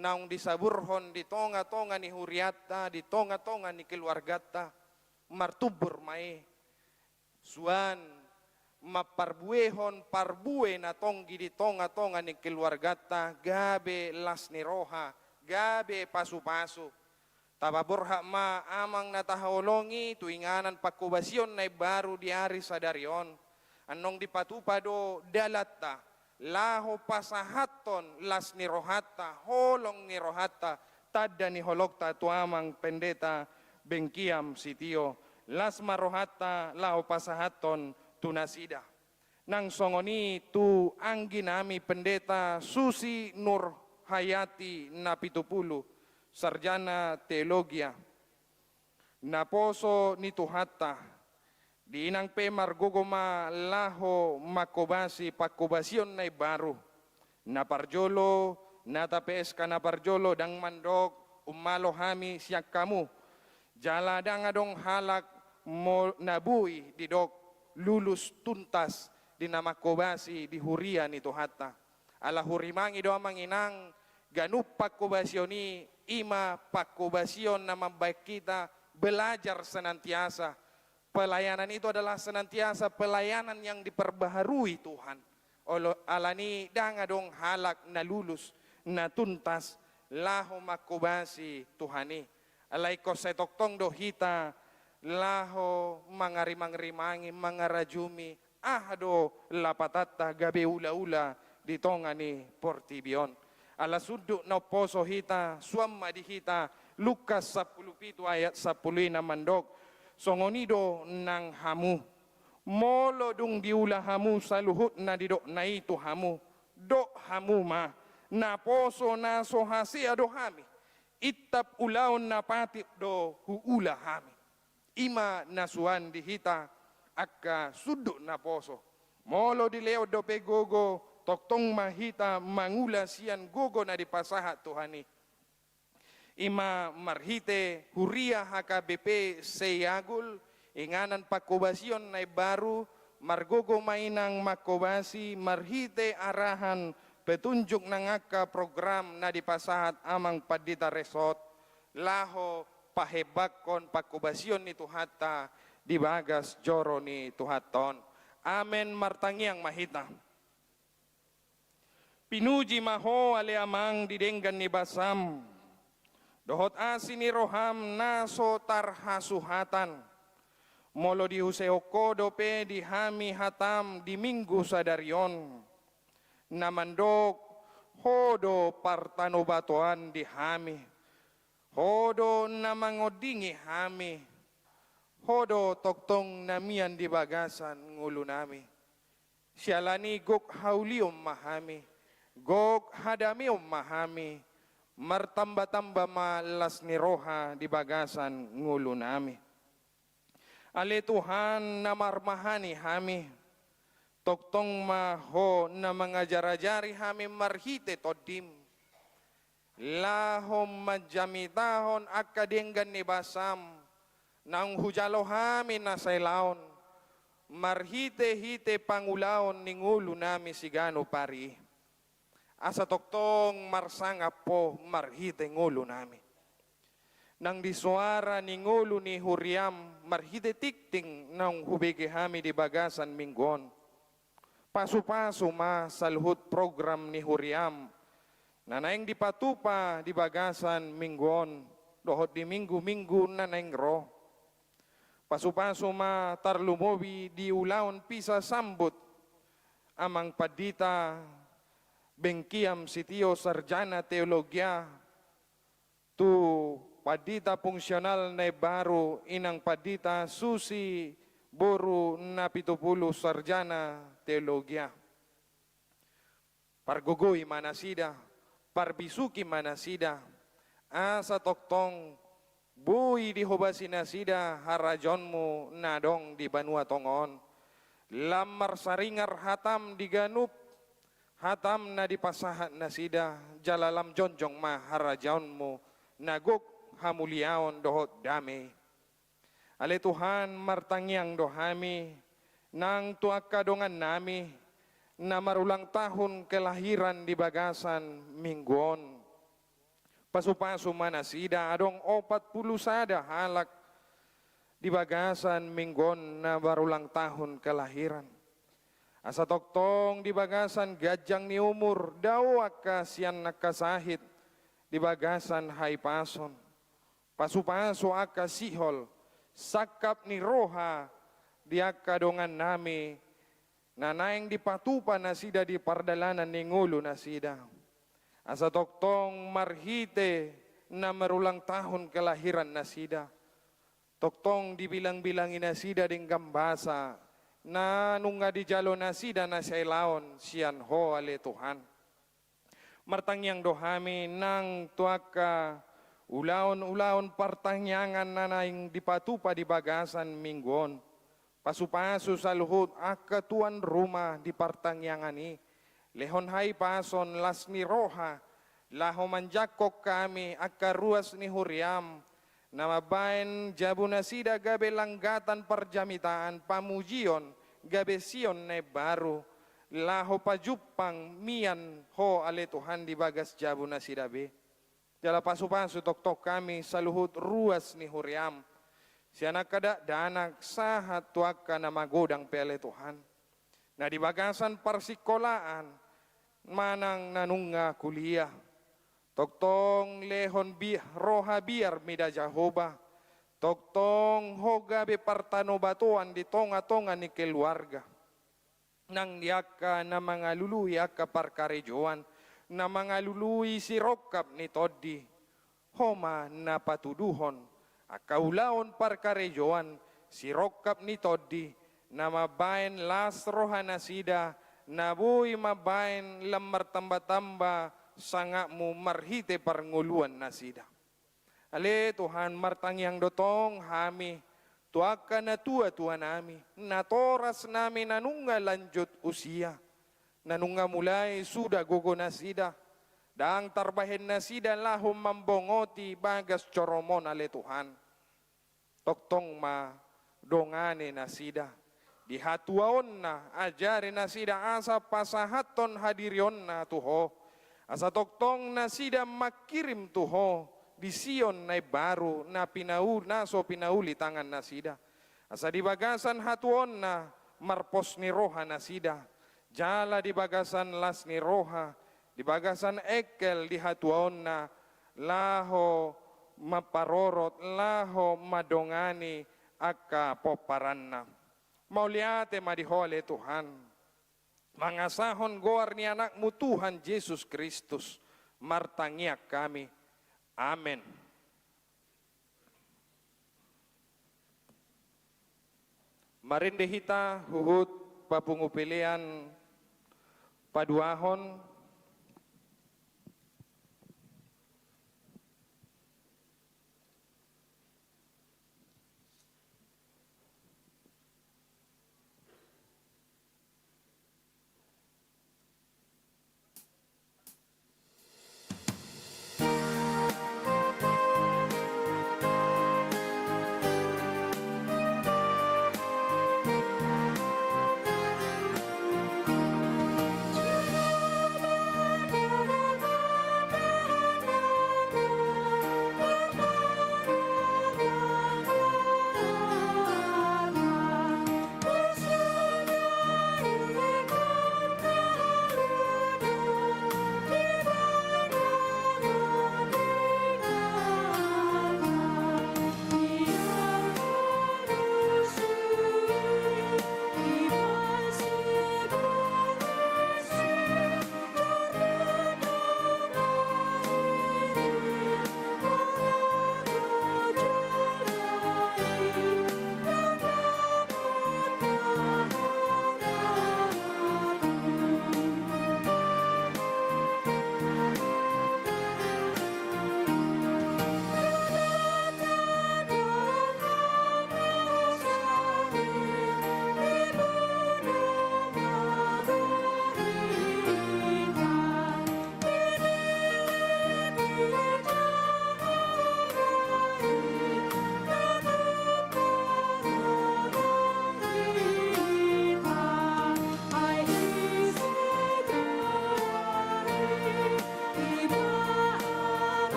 naung disaburhon di tonga-tonga ni hurianta, di tonga-tonga ni keluarganta, martumbur ma i. Suan, mamparbuehon parbue na tonggi di tonga-tonga ni keluarganta, gabe las ni roha, gabe pasu-pasu. Tapaborhat ma amang na tahaholongi tu inganan pangkobasion na imbaru di ari sadari on. Annon dipatupa do dalanta, laho pasahathon las ni rohanta, holong ni rohanta, tanda ni holongta tu Amang Pendeta Bengkiam Sitio, las ma rohanta laho pasahathon tu nasida. Nang songon i tu angginami Pendeta Susi Nurhayati Napitupulu, sarjana teologia. Naposo ni Tuhanta, di inang pe margogo ma laho mangkobasi pangkobasion na imbaru. Na parjolo, na tape S K na parjolo ndang mandok ummalo hami sian hamu. Jala ndang adong halak mo-, na boi didok lulus tuntas di na mangkobasi di huria ni Tuhanta. Ala hurimangi do amang inang, ganup pangkobasion i, i ma pangkobasion na mambaen hita belajar senantiasa. Pelayanan itu adalah senantiasa pelayanan yang diperbaharui Tuhan. Olo-, alani ndang adong halak na lulus, na tuntas, laho mangkobasi Tuhan i. Alai ingkon sai tongtong do hita laho mangarimang-rimangi, mangarajumi, aha do lapatanta gabe ula-ula di tonga ni portibi on. Ala sundut na umposo hita, suan ma di hita Lukas sampulu pitu ayat sampulu i na mandok, songon i do nang hamu. Molo dung diula hamu saluhut na didokna i tu hamu, dok hamu ma, naposo na so hasea do hami, intap ulaon na patik do huula hami. I ma na suan di hita angka sundut naposo. Molo dilehon dope gogo, tongtong ma hita mangula sian gogo na dipasahat Tuhan i. I ma marhite huria H K B P Seiagul, inganan pangkobasion na imbaru, margogo ma inang mangkobasi marhite arahan petunjuk nang angka program na dipasahat Amang Pandita Resort, laho pahembangkon pangkobasion ni Tuhanta di bagas joro ni Tuhanta on. Amen, martangiang ma hita. Pinuji ma Ho ale Amang di denggan ni basam, dohot asi ni roham na so tarhasuhatan. Molo diusehon Ho dope di hami hatam di Minggu sadari on, na mandok, Ho do partanobatoan di hami. Ho do na mangondingi hami. Ho do tongtong na mian di bagasan ngolunami. Siala ni i gok haulion ma hami, gok hadameon ma hami, martamba-tamba ma las ni roha di bagasan ngolunami. Ale Tuhan na marmahani hami, Tongtong ma Ho na mangajarajari hami marhite Tondim, laho manjamitahon angka denggan ni basaM, naung hujalo hami na sailaon, marhitehite pangulaon ni ngolunami siganup ari i. Asa tongtong marsangap Ho marhite ngolunami. Nang di soara ni ngolu ni huriaM marhite tingting naung hubege hami di bagasan minggu on. Pasupasu ma saluhut program ni huriaM na naeng dipatupa di bagasan minggu on dohot di minggu-minggu na naeng ro. Pasupasu ma tarlumobi di ulaon pisa sambut Amang Pandita Bengkiam Sitio, Sarjana Teologia, tu Pandita Fungsional na imbaru Inang Pandita Susi boru Napitupulu, Sarjana Teologia. Pargogoi ma nasida, parbisuhi ma nasida, asa tongtong boi dihobasi nasida harajaonMu na adong di banua tonga on. Lam marsaringar hataM di ganup hataM na dipasahat nasida, jala lam jongjong ma harajaonMu na gok hamuliaon dohot dame i. Ale Tuhan, martangiang do hami nang tu angka dongannami na marulang tahun kelahiran di bagasan minggu on. Pasupasu ma nasida, adong opat pulu sada halak di bagasan minggu on na marulang tahun kelahiran. Asa tongtong di bagasan ganjang ni umur, dao angka sian angka sahit di bagasan hahipason. Pasupasu angka sihol, sangkap ni roha di angka dongannami na naeng dipatupa nasida di pardalanan ni ngolu nasida. Asa tongtong marhite na marulang tahun kelahiran nasida, tongtong dibilang-bilangi nasida denggan basa na nunga dijalo nasida na sailaon sian Ho, ale Tuhan. Martangiang do hami nang tu angka ulaon-ulaon partangiangan na naeng dipatupa di bagasan minggu on. Pasupasu saluhut angka tuan rumah di partangiangan i. Lehon hahipason, las ni roha, laho manjangkon hami angka ruas ni huriaM, na mambaen jabu nasida gabe langgatan parjamitaan, pamujion, gabe Sion na imbaru, laho pajumpang mian Ho, ale Tuhan, di bagas jabu nasida be. Jala pasupasu tongtong hami saluhut ruas ni huriaM, sian angka dakdanak sahat tu angka na magodang pe, ale Tuhan, na di bagasan parsingkolaan manang na nunga kuliah. Tongtong lehon bi-, roha biar mida Jahowa. Tongtong Ho gabe partanobatoan di tonga-tonga ni keluarga. Nang di angka na mangalului angka parkarejoan, na mangalului sirongkap ni tondi, Ho ma na patuduhon angka ulaon parkarejoan, sirongkap ni tondi, na mambaen las roha nasida, na boi mambaen lam martamba-tamba sangapMu marhite parngoluan nasida. Ale Tuhan, martangiang do tong hami tu angka natua-tuanami, natorasnami na nunga lanjut usia, na nunga mulai suda gogo nasida, ndang tarbahen nasida laho mambongoti bagas joroMon, ale Tuhan. Tongtong ma dongani nasida di hatuaonna, ajari nasida asa pasahathon hadirionna tu Ho, asa tongtong nasida mangkirim tu Ho di Sion na imbaru, na pinau-, na so pinauli tangan nasida. Asa di bagasan hatuaonna marpos ni roha nasida, jala di bagasan las ni roha, di bagasan engkel di hatuaonna, laho mamparorot, laho mandongani angka pomparanna. Mauliate ma di Ho, ale Tuhan. Mangasahon goar ni AnakMu Tuhan Jesus Kristus, martangiang hami. Amen. Marende hita huhut papungu pelean paduahon.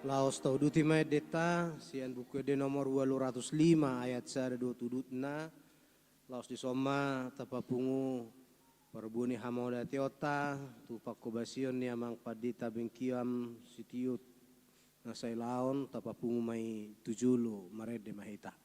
Laos tauduti ma endenta sian Buku Ende nomor ualu ratus lima ayat sada dohot udutna. Laos dison ma tapapungu parbue ni hamauliateonta tu panghobasion ni amang pandita Bengkiam Sitiot na sai laon, tapapungu ma i tu jolo, marende ma hita.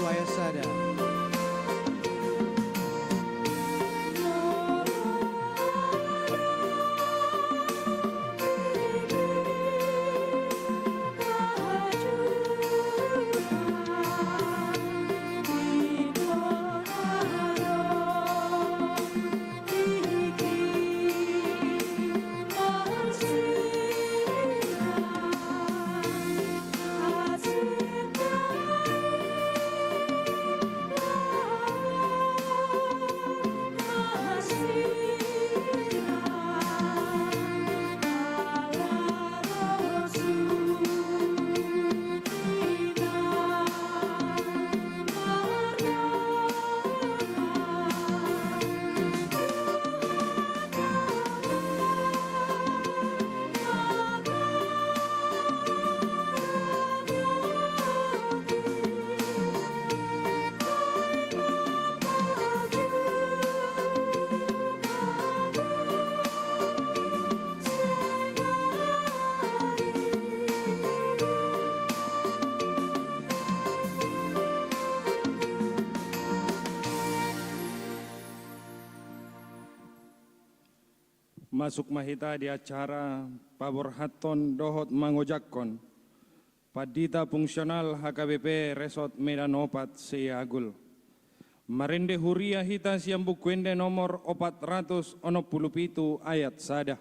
Ayat sada. Masuk ma hita di acara paborhathon dohot mangojakhon pandita fungsional H K B P Resort Medan Opat se-Iagul. Marende huria hita sian Buku Ende nomor opat ratus onom pulu pitu ayat sada.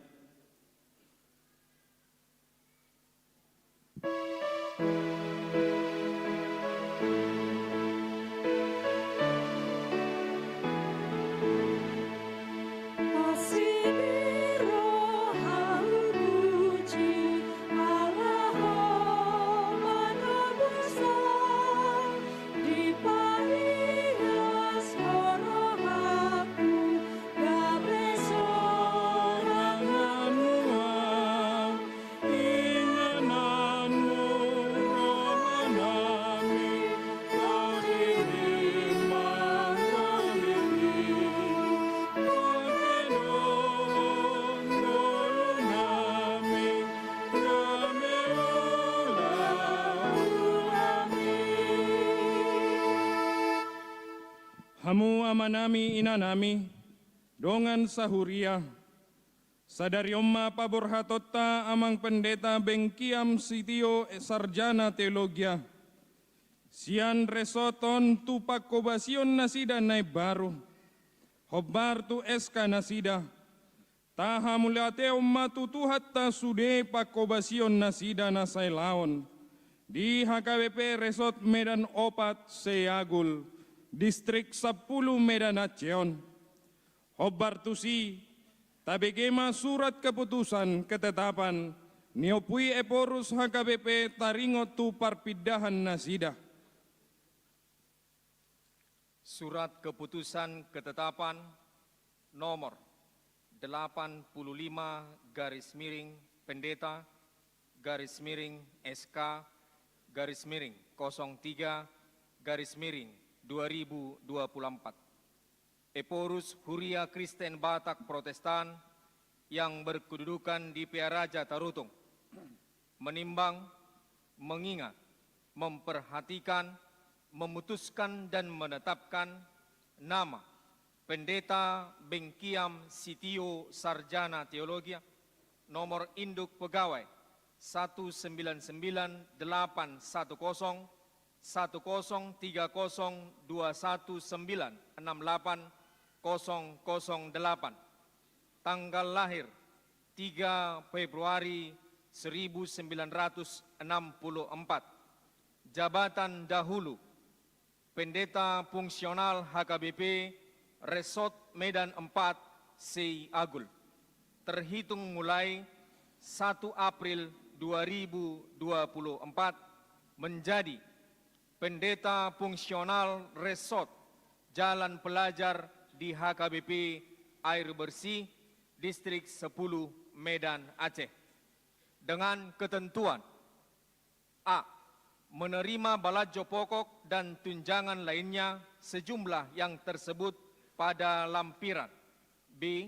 Hamu amanami, inanami, dongan sahuria, sadari on ma paborhatonta Amang Pendeta Bengkiam Sitio, Sarjana Teologia, sian resort on tu pangkobasion nasida na imbaru, hombar tu S K nasida. Tahamauliateon ma tu Tuhanta sude pangkobasion nasida na sailaon di H K B P Resort Medan Opat se-Iagul, Distrik Sampulu Medan Aceh on. Hombar tusi, tabege ma surat keputusan ketetapan ni Ompu i Ephorus H K B P taringot tu parpindahan nasida. Surat keputusan ketetapan nomor delapan puluh lima garis miring Pendeta garis miring S K garis miring kosong tiga garis miring dua ribu dua puluh empat. Ephorus Huria Kristen Batak Protestan yang berkedudukan di Pearaja Tarutung, menimbang, mengingat, memperhatikan, memutuskan dan menetapkan nama Pendeta Bengkiam Sitio, Sarjana Teologia, nomor induk pegawai satu sembilan sembilan delapan satu kosong, satu kosong tiga kosong dua satu sembilan enam delapan kosong kosong delapan. Tanggal lahir tiga Februari seribu sembilan ratus enam puluh empat. Jabatan dahulu, Pendeta Fungsional H K B P Resort Medan Empat Sei Agul, terhitung mulai satu April dua ribu dua puluh empat, menjadi Pendeta Fungsional Resort Jalan Pelajar di H K B P Air Bersih, Distrik Sepuluh, Medan Aceh, dengan ketentuan: A. Menerima balanjo pokok dan tunjangan lainnya sejumlah yang tersebut pada lampiran. B.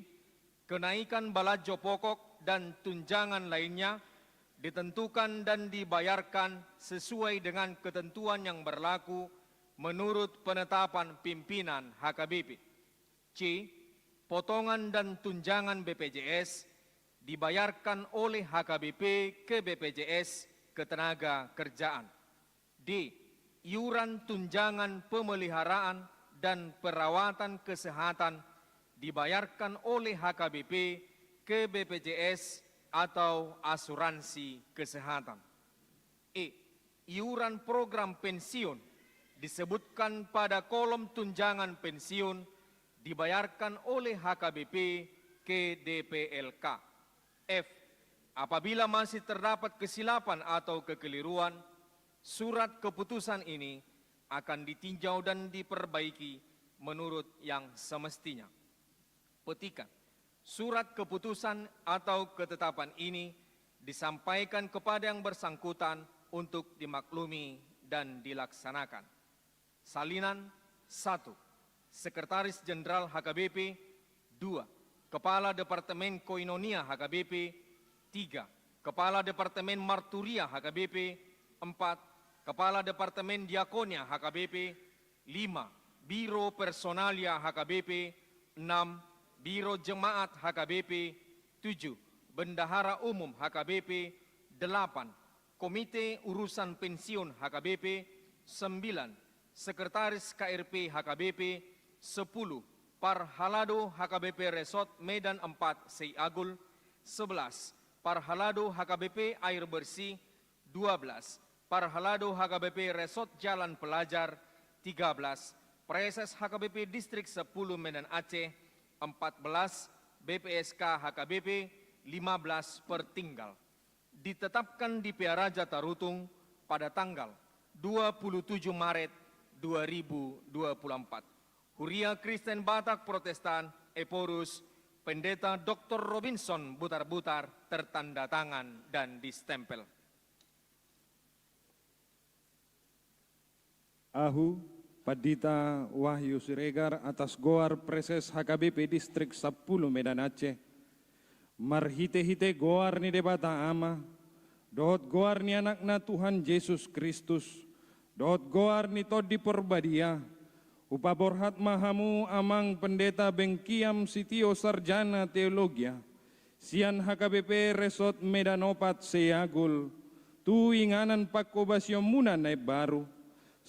Kenaikan balanjo pokok dan tunjangan lainnya ditentukan dan dibayarkan sesuai dengan ketentuan yang berlaku menurut penetapan pimpinan H K B P. C. Potongan dan tunjangan B P J S dibayarkan oleh H K B P ke B P J S Ketenagakerjaan. D. Iuran tunjangan pemeliharaan dan perawatan kesehatan dibayarkan oleh H K B P ke B P J S atau asuransi kesehatan. E. Iuran program pensiun disebutkan pada kolom tunjangan pensiun dibayarkan oleh H K B P ke D P L K. F. Apabila masih terdapat kesilapan atau kekeliruan, surat keputusan ini akan ditinjau dan diperbaiki menurut yang semestinya. Petikan, surat keputusan atau ketetapan ini disampaikan kepada yang bersangkutan untuk dimaklumi dan dilaksanakan. Salinan, satu. Sekretaris Jenderal H K B P. Dua. Kepala Departemen Koinonia H K B P. Tiga. Kepala Departemen Marturia H K B P. Empat. Kepala Departemen Diakonia H K B P. Lima. Biro Personalia H K B P. Enam. Biro Jemaat H K B P. Tujuh. Bendahara Umum H K B P. Delapan. Komite Urusan Pensiun H K B P. Sembilan. Sekretaris K R P H K B P. Sepuluh. Parhalado H K B P Resort Medan Empat Seiagul. Sebelas. Parhalado H K B P Air Bersih. Dua belas. Parhalado H K B P Resort Jalan Pelajar. Tiga belas. Preses H K B P Distrik Sepuluh Medan Aceh. Empat belas. B P S K H K B P. Lima belas. Pertinggal. Ditetapkan di Pearaja Tarutung pada tanggal dua puluh tujuh Maret dua ribu dua puluh empat. Huria Kristen Batak Protestan, Ephorus, Pendeta Doktor Robinson Butarbutar, tertanda tangan dan distempel. Ahu, Pandita Wahyu Siregar, atas goar Preses H K B P Distrik Sampulu Medan Aceh, marhite-hite goar ni Debata Ama, dohot goar ni Anakna Tuhan Jesus Kristus, dohot goar ni Tondi Porbadia, hupaborhat ma hamu amang Pendeta Bengkiam Sitio, Sarjana Teologia, sian H K B P Resort Medan Opat Seagul, tu inganan pangkobasionmuna na imbaru.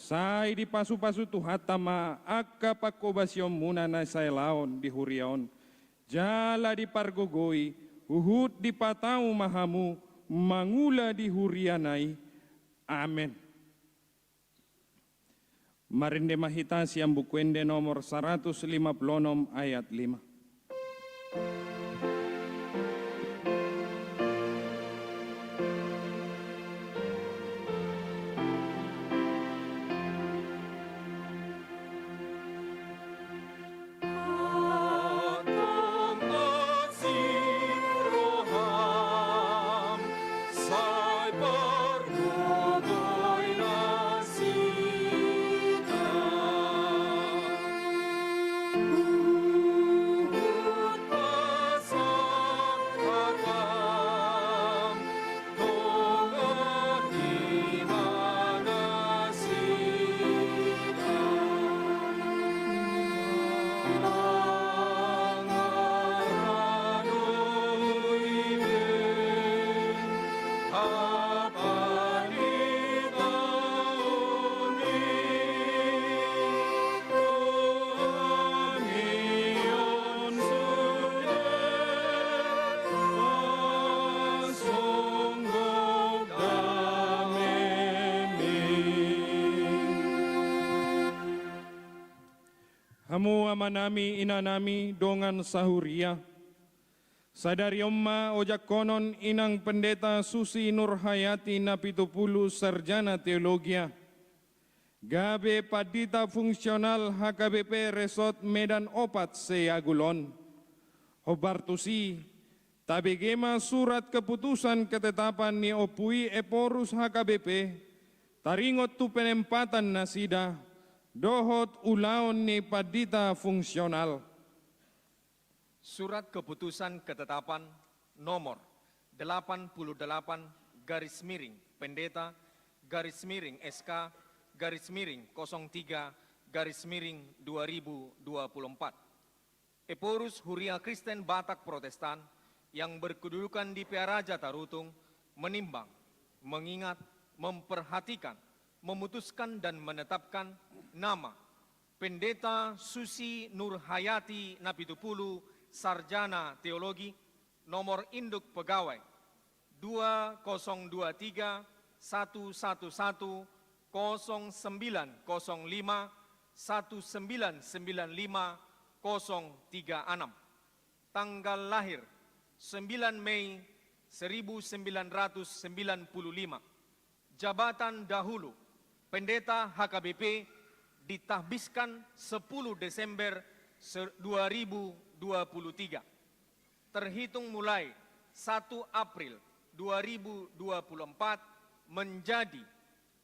Sai dipasu-pasu Tuhanta ma angka pangkobasionmuna na saelaon di huria on, jala dipargogoi, huhut dipatau ma hamu mangula di huriana i. Amen. Marende ma hita sian Buku Ende nomor saratus lima pulu onom, ayat lima. Hamu amanami, inanami, dongan sahuria. Sadari on ma ojakkonon inang Pendeta Susi Nurhayati Napitupulu, Sarjana Teologia, gabe pandita fungsional H K B P Resort Medan Opat Seagul on. Hombar tusi, tabege ma surat keputusan ketetapan ni Ompu i Ephorus H K B P, taringot tu penempatan nasida, dohot ulaon ni pandita fungsional. Surat keputusan ketetapan nomor delapan puluh delapan garis miring Pendeta garis miring S K garis miring kosong tiga garis miring dua ribu dua puluh empat. Ephorus Huria Kristen Batak Protestan yang berkedudukan di Pearaja Tarutung menimbang, mengingat, memperhatikan, memutuskan dan menetapkan nama Pendeta Susi Nurhayati Napitupulu, Sarjana Teologi, nomor induk pegawai dua kosong dua tiga satu satu satu kosong sembilan kosong lima satu sembilan sembilan lima kosong tiga enam. Tanggal lahir sembilan Mei seribu sembilan ratus sembilan puluh lima. Jabatan dahulu, Pendeta H K B P, ditahbiskan sepuluh Desember se-, dua ribu dua puluh tiga. Terhitung mulai satu April dua ribu dua puluh empat, menjadi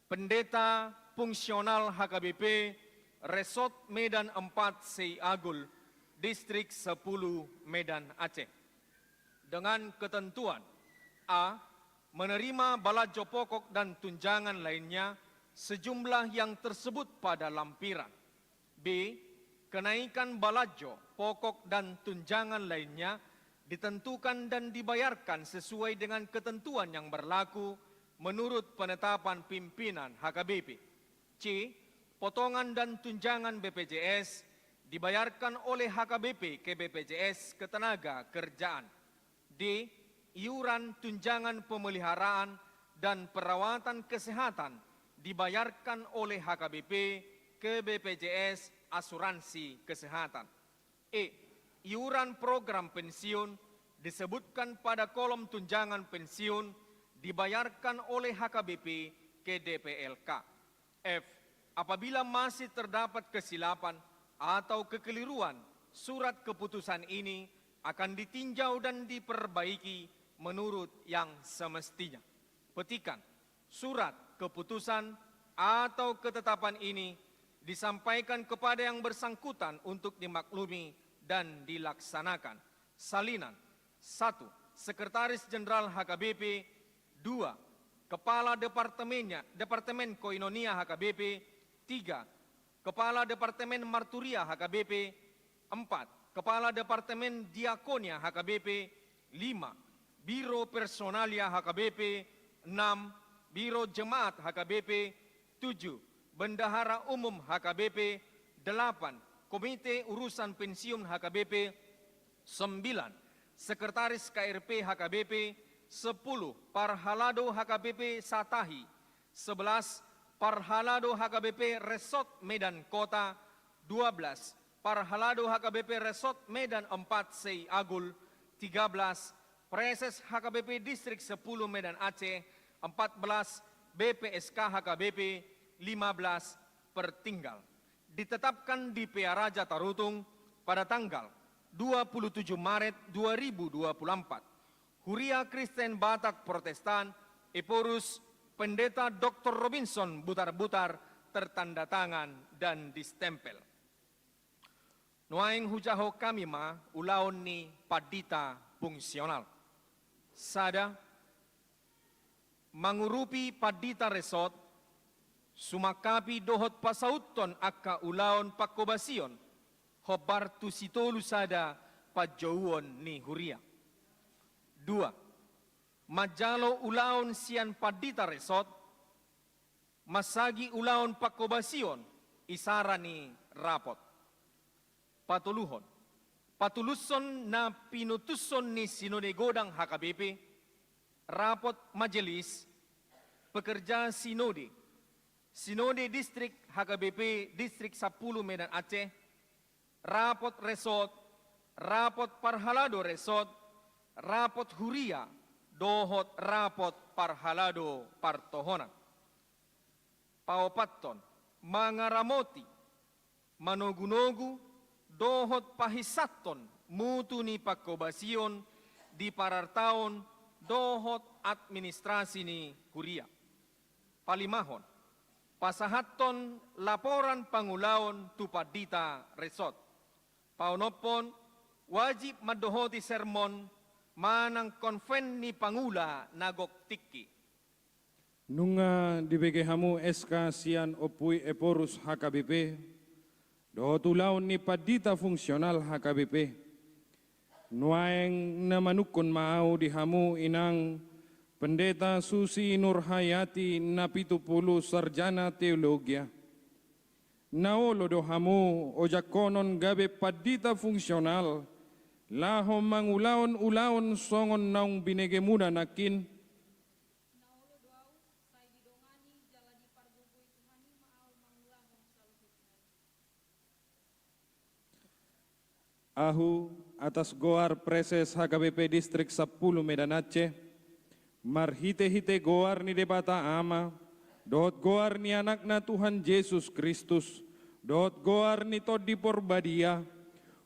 Pendeta Fungsional H K B P Resort Medan empat Sei Agul, Distrik sepuluh Medan Aceh. Dengan ketentuan: A. Menerima balajo pokok dan tunjangan lainnya sejumlah yang tersebut pada lampiran. B. Kenaikan balajo pokok dan tunjangan lainnya ditentukan dan dibayarkan sesuai dengan ketentuan yang berlaku menurut penetapan pimpinan H K B P. C. Potongan dan tunjangan B P J S dibayarkan oleh H K B P ke B P J S Ketenagakerjaan. D. Iuran tunjangan pemeliharaan dan perawatan kesehatan dibayarkan oleh H K B P ke B P J S Asuransi Kesehatan. E. Iuran program pensiun disebutkan pada kolom tunjangan pensiun dibayarkan oleh H K B P ke D P L K. F. Apabila masih terdapat kesilapan atau kekeliruan, surat keputusan ini akan ditinjau dan diperbaiki menurut yang semestinya. Petikan, surat keputusan atau ketetapan ini disampaikan kepada yang bersangkutan untuk dimaklumi dan dilaksanakan. Salinan: satu. Sekretaris Jenderal H K B P. Dua. Kepala Departemennya, Departemen Koinonia H K B P. Tiga. Kepala Departemen Marturia H K B P. Empat. Kepala Departemen Diakonia H K B P. Lima. Biro Personalia H K B P. Enam. Biro Jemaat H K B P. Tujuh. Bendahara Umum H K B P. Delapan. Komite Urusan Pensiun H K B P. Sembilan. Sekretaris K R P H K B P. Sepuluh. Parhalado H K B P Satahi. Sebelas. Parhalado H K B P Resort Medan Kota. Dua belas. Parhalado H K B P Resort Medan Empat Sei Agul. Tiga belas. Praeses H K B P Distrik Sepuluh Medan Aceh. Empat belas. B P S K H K B P. Lima belas. Pertinggal. Ditetapkan di Pearaja Tarutung pada tanggal dua puluh tujuh Maret dua ribu dua puluh empat. Huria Kristen Batak Protestan, Ephorus, Pendeta Doktor Robinson Butarbutar, tertanda tangan dan distempel. Nuaeng hujaho hami ma ulaon ni pandita fungsional. Sada. Mangurupi pandita resort, sumangkapi dohot pasauthon angka ulaon pangkobasion hombar tu sitolu sada panjouon ni huria. Dua. Manjalo ulaon sian pandita resort, mansagi ulaon pangkobasion isara ni rapot. Patoluhon. Patulushon na pinutushon ni Sinode Godang H K B P, rapot Majelis Pekerja Sinode, Sinode Distrik H K B P Distrik Sampulu Medan Aceh, rapot resort, rapot parhalado resort, rapot huria, dohot rapot parhalado partohonan. Paopathon, mangaramoti, manogunogu, dohot pahinsathon mutu ni pangkobasion di parartaon dohot administrasi ni huria. Palimahon, pasahathon laporan pangulaon tu pandita resort. Paonomhon, wajib mandohoti sermon manang konven ni pangula na gok tingki. Nunga dibege hamu S K sian Ompu i Ephorus H K B P, dohot ulaon ni pandita fungsional H K B P. Nuaeng na manungkun ma ahu di hamu inang Pendeta Susi Nurhayati na pitu pulu sarjana teologia. Na olo do hamu ojakkonon gabe pandita fungsional, laho mangulahon ulaon songon naung binegemuna nangkin? Na olo do ahu, sai didongani jala dipargogoi Tuhan i ma ahu mangulahon saluhutna i. Ahu, atas goar Praeses H K B P Distrik sampulu Medan Aceh, marhite-hite goar ni Debata Ama, dohot goar ni Anakna Tuhan Jesus Kristus, dohot goar ni Tondi Porbadia,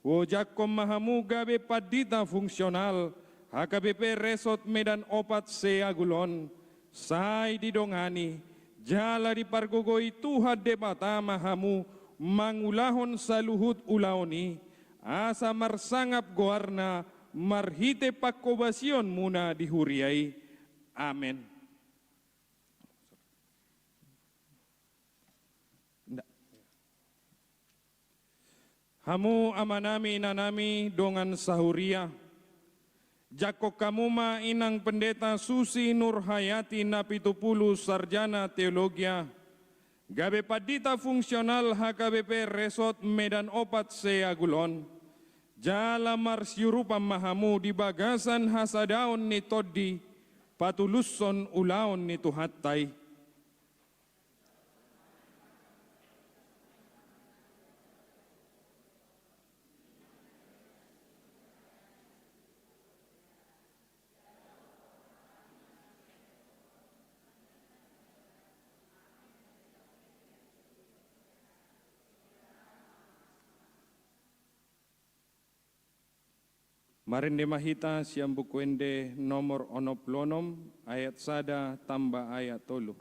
huojakhon ma hamu gabe pandita fungsional H K B P Resort Medan Opat Seagul on, sai didongani jala dipargogoi Tuhan Debata ma hamu mangulahon saluhut ulaon i, asa marsangap goarna marhite panghobasionmuna di huria i. Amen. Nda. Hamu amanami, inanami, dongan sahuria, jangkon hamu ma inang Pendeta Susi Nurhayati na pitu pulu sarjana teologia, gabe pandita fungsional H K B P Resort Medan Opat Seagul on, jala marsiurupan ma hamu di bagasan hasadaon ni Tondi, patulushon ulaon ni Tuhanta i. Marende ma hita sian Buku Ende nomor onom pulu onom, ayat sada tamba ayat tolu.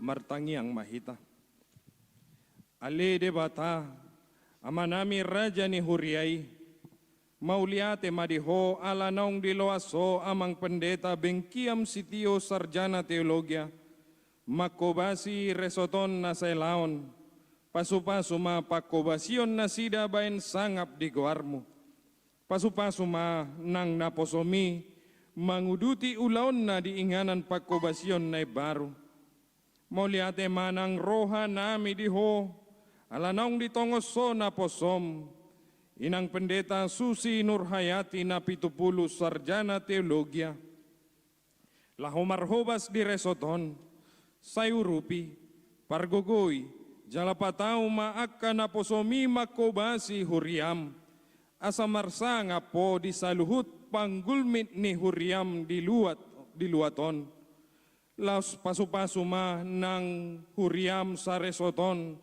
Martangiang ma hita. Ale Debata, Amanami raja ni huria i, mauliate ma di Ho ala naung diloas Ho Amang Pendeta Bengkiam Sitio sarjana teologia, manghobasi resort on na saelaon, pasupasu ma panghobasion nasida baen sangap di goarmu. Pasupasu ma nang naposom i manguduti ulaonna di inganan panghobasion na imbaru. Mauliate ma nang rohanami di Ho, ala naung ditongos Ho naposom, Inang Pendeta Susi Nurhayati Napitupulu, sarjana teologia, laho marhobas di resort on, sai urupi, pargogoi, jala patau ma angka naposomi manghobasi huriam, asa marsangap ho di saluhut panggulmit ni huriam di luat, di luat on. Laos pasupasu ma nang huriam saresort on,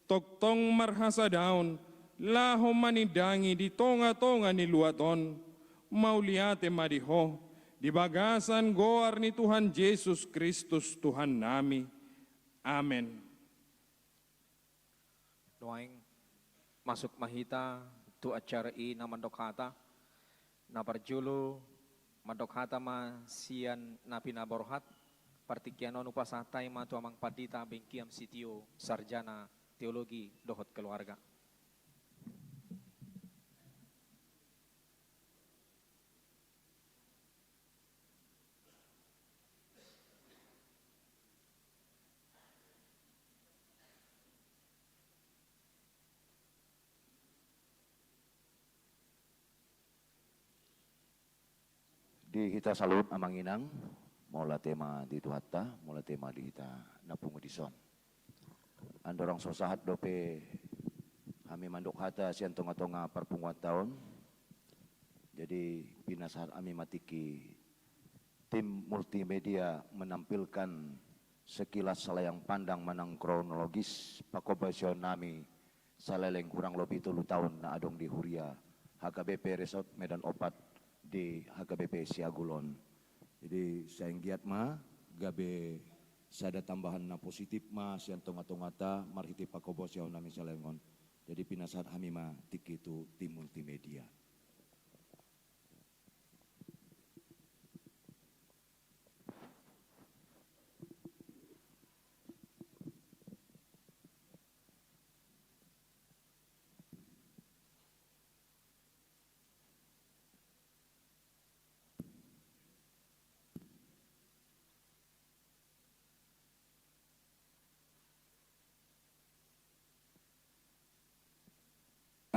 tongtong marhasadaon, laho manindangi di tongatonga ni luat on. Mauliate ma di Ho, di bagasan goar ni Tuhan Jesus Kristus Tuhannami. Amen. Nuaeng masuk ma hita tu acara i na mandok hata. Na parjolo mandok hata ma sian na pinaborhat. Partingkian on hupasahat hami ma tu Amang Pandita Bengkiam Sitio, sarjana teologi dohot keluarga. Di hita saluhut amang inang, mauliate ma di Tuhanta, mauliate ma di hita na pungu dison. Andorang so sahat dope hami mandok hata sian tongatonga parpunguanta on. Jadi pinasahat hami ma tingki tim multimedia menampilkan sekilas salayang pandang manang kronologis panghobasion nami saleleng hurang lobi tolu taon na adong di huria H K B P Resort Medan Opat di H K B P Siagul on. Jadi sai anggiat ma gabe sada tambahan na positif ma sian tongatonganta marhite panghobasion nami saleleng on. Jadi pinasahat hami ma tingki tu tim multimedia.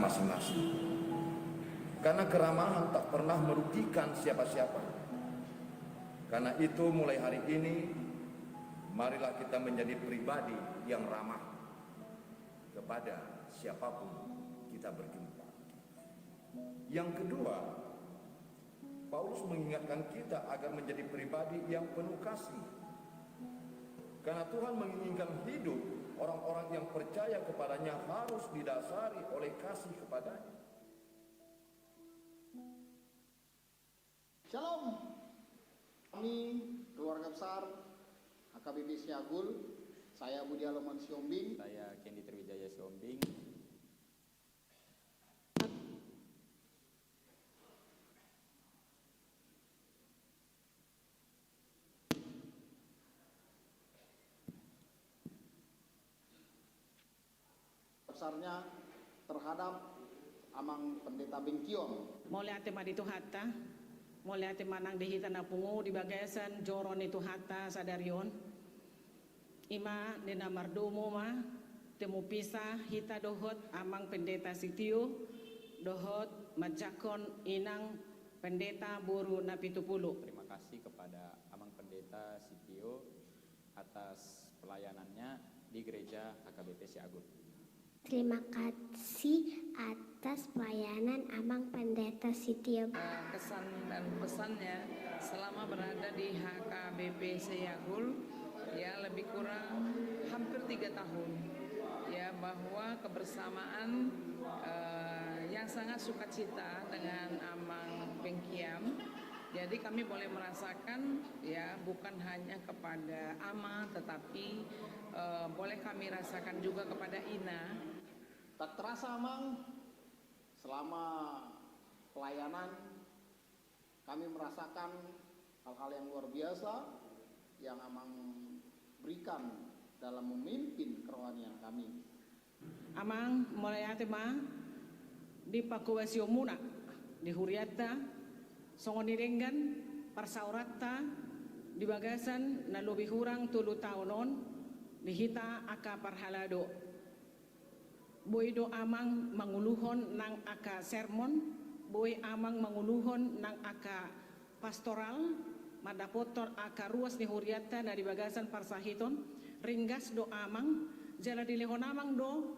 Masing-masing. Karena keramahan tak pernah merugikan siapa-siapa. Karena itu, mulai hari ini, marilah kita menjadi pribadi yang ramah kepada siapapun kita berjumpa. Yang kedua, Paulus mengingatkan kita agar menjadi pribadi yang penuh kasih. Karena Tuhan menginginkan hidup orang-orang yang percaya kepada-Nya harus didasari oleh kasih kepada-Nya. Shalom. Kami keluarga besar H K B P Siagul, saya Budi Aloman Siombing. Saya Kendi Triwijaya Siombing. Besarnya terhadap Amang Pendeta Bengkiam. Mauliate ma di Tuhanta, mauliate ma nang di hita na pungu di bagasan joro ni Tuhanta sadari on. Ima di na mardomu ma, timumpisa hita dohot Amang Pendeta Sitio, dohot manjangkon Inang Pendeta boru Napitupulu. Terima kasih kepada Amang Pendeta Sitio atas pelayanannya di gereja H K B P Siagul. Terima kasih atas pelayanan Amang Pendeta Sitio. Eh, kesan dan pesannya selama berada di H K B P Siagul, ya, lebih kurang hampir tiga tahun, ya, bahwa kebersamaan, eh, yang sangat sukacita dengan Amang Bengkiam. Jadi kami boleh merasakan, ya, bukan hanya kepada Ama, tetapi, eh, boleh kami rasakan juga kepada Ina. Tak terasa, Amang, selama pelayanan, kami merasakan hal-hal yang luar biasa yang Amang berikan dalam memimpin kerohanian kami. Amang, mauliate ma di panghobasionmuna di hurianta, songon i denggan parsaoranta di bagasan na lobi hurang tolu taon on di hita angka parhalado. Boi do amang manguluhon nang angka sermon, boi amang manguluhon nang angka pastoral, mandapothon angka ruas ni hurianta na di bagasan parsahiton, ringgas do amang, jala dilehon amang do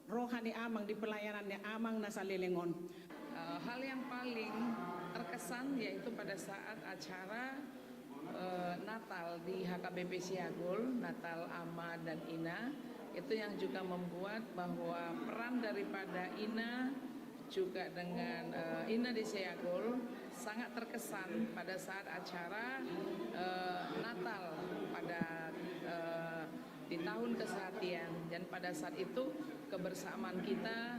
roha ni amang di pelayanan ni amang na saleleng on. Eh, hal yang paling terkesan yaitu pada saat acara eh, Natal di H K B P Siagul, Natal Ama dan Ina, itu yang juga membuat bahwa peran daripada Ina juga dengan eh, Ina di Siagul sangat terkesan pada saat acara eh, Natal pada eh, di tahun kesehatian, dan pada saat itu kebersamaan kita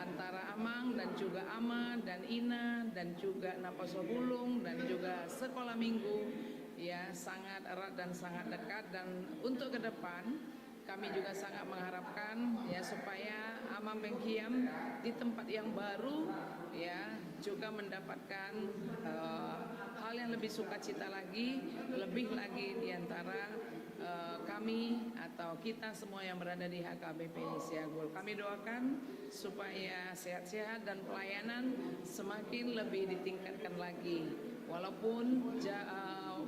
antara amang dan juga ama dan ina dan juga naposobulung dan juga sekolah minggu, ya, sangat erat dan sangat dekat. Dan untuk ke depan kami juga sangat mengharapkan, ya, supaya amang Bengkiam di tempat yang baru, ya, juga mendapatkan eh, hal yang lebih sukacita lagi, lebih lagi di antara eh, kami atau kita semua yang berada di H K B P Siagul. Kami doakan supaya sehat-sehat dan pelayanan semakin lebih ditingkatkan lagi. Walaupun ja- eh,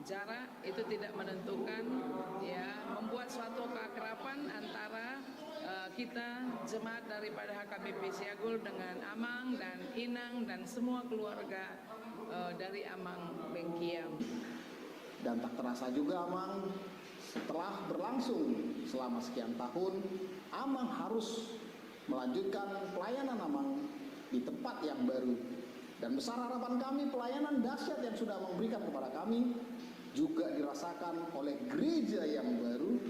jarak itu tidak menentukan, ya, membuat suatu keakraban antara eh, kita jemaat daripada H K B P Siagul dengan amang dan inang dan semua keluarga eh, dari amang Bengkiam. Dan tak terasa juga, amang, setelah berlangsung selama sekian tahun, amang harus melanjutkan pelayanan amang di tempat yang baru. Dan besar harapan kami, pelayanan dahsyat yang sudah amang berikan kepada kami juga dirasakan oleh gereja yang baru,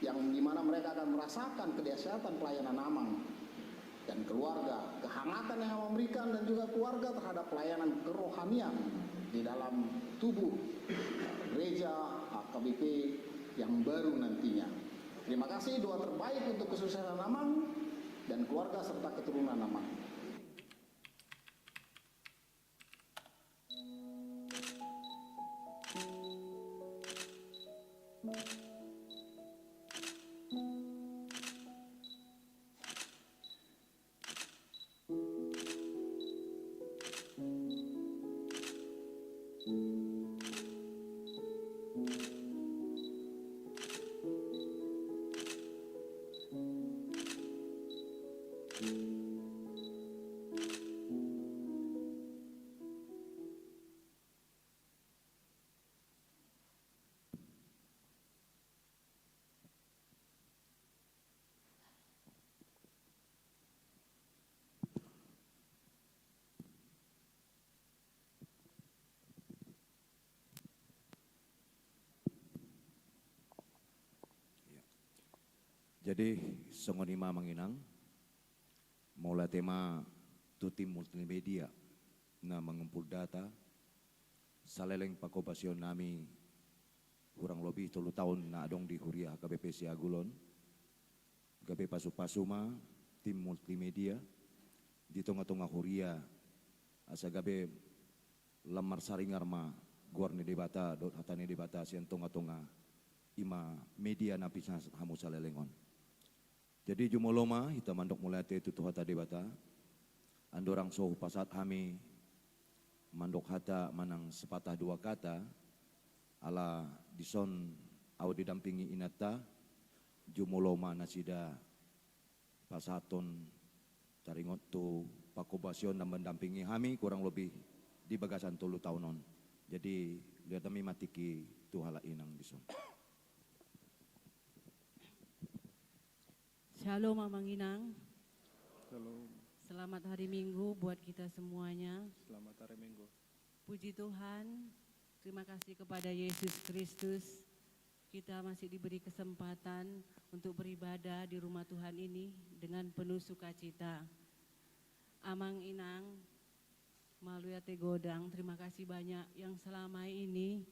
yang dimana mereka akan merasakan kedahsyatan pelayanan amang dan keluarga, kehangatan yang amang berikan dan juga keluarga terhadap pelayanan kerohanian di dalam tubuh gereja H K B P yang baru nantinya. Terima kasih, doa terbaik untuk kesuksesan amang dan keluarga serta keturunan amang. Jadi, songon i ma amang inang, mauliate ma tu tim multimedia na mangumpul data, saleleng pangkobasion nami hurang lobi tolu taon na adong di huria H K B P Siagul on, gabe pasupasu ma tim multimedia di tongatonga huria, asa gabe lam marsaringar ma goar ni Debata dohot hata ni Debata sian tongatonga i ma media na pinasat hamu saleleng on. Jadi jumolo ma hita mandok mauliate tu Tuhanta Debata. Andorang so hupasahat hami mandok hata manang sepatah dua kata, ala dison ahu didampingi inanta, jumolo ma nasida pasahathon taringot tu pangkobasion na mandampingi hami kurang lobi di bagasan tolu taon on. Jadi liat hami ma tingki tu halak inang dison. Shalom, Amang Inang. Shalom. Selamat hari Minggu buat kita semuanya. Selamat hari Minggu. Puji Tuhan, terima kasih kepada Yesus Kristus, kita masih diberi kesempatan untuk beribadah di rumah Tuhan ini dengan penuh sukacita. Amang Inang, mauliate godang, terima kasih banyak yang selama ini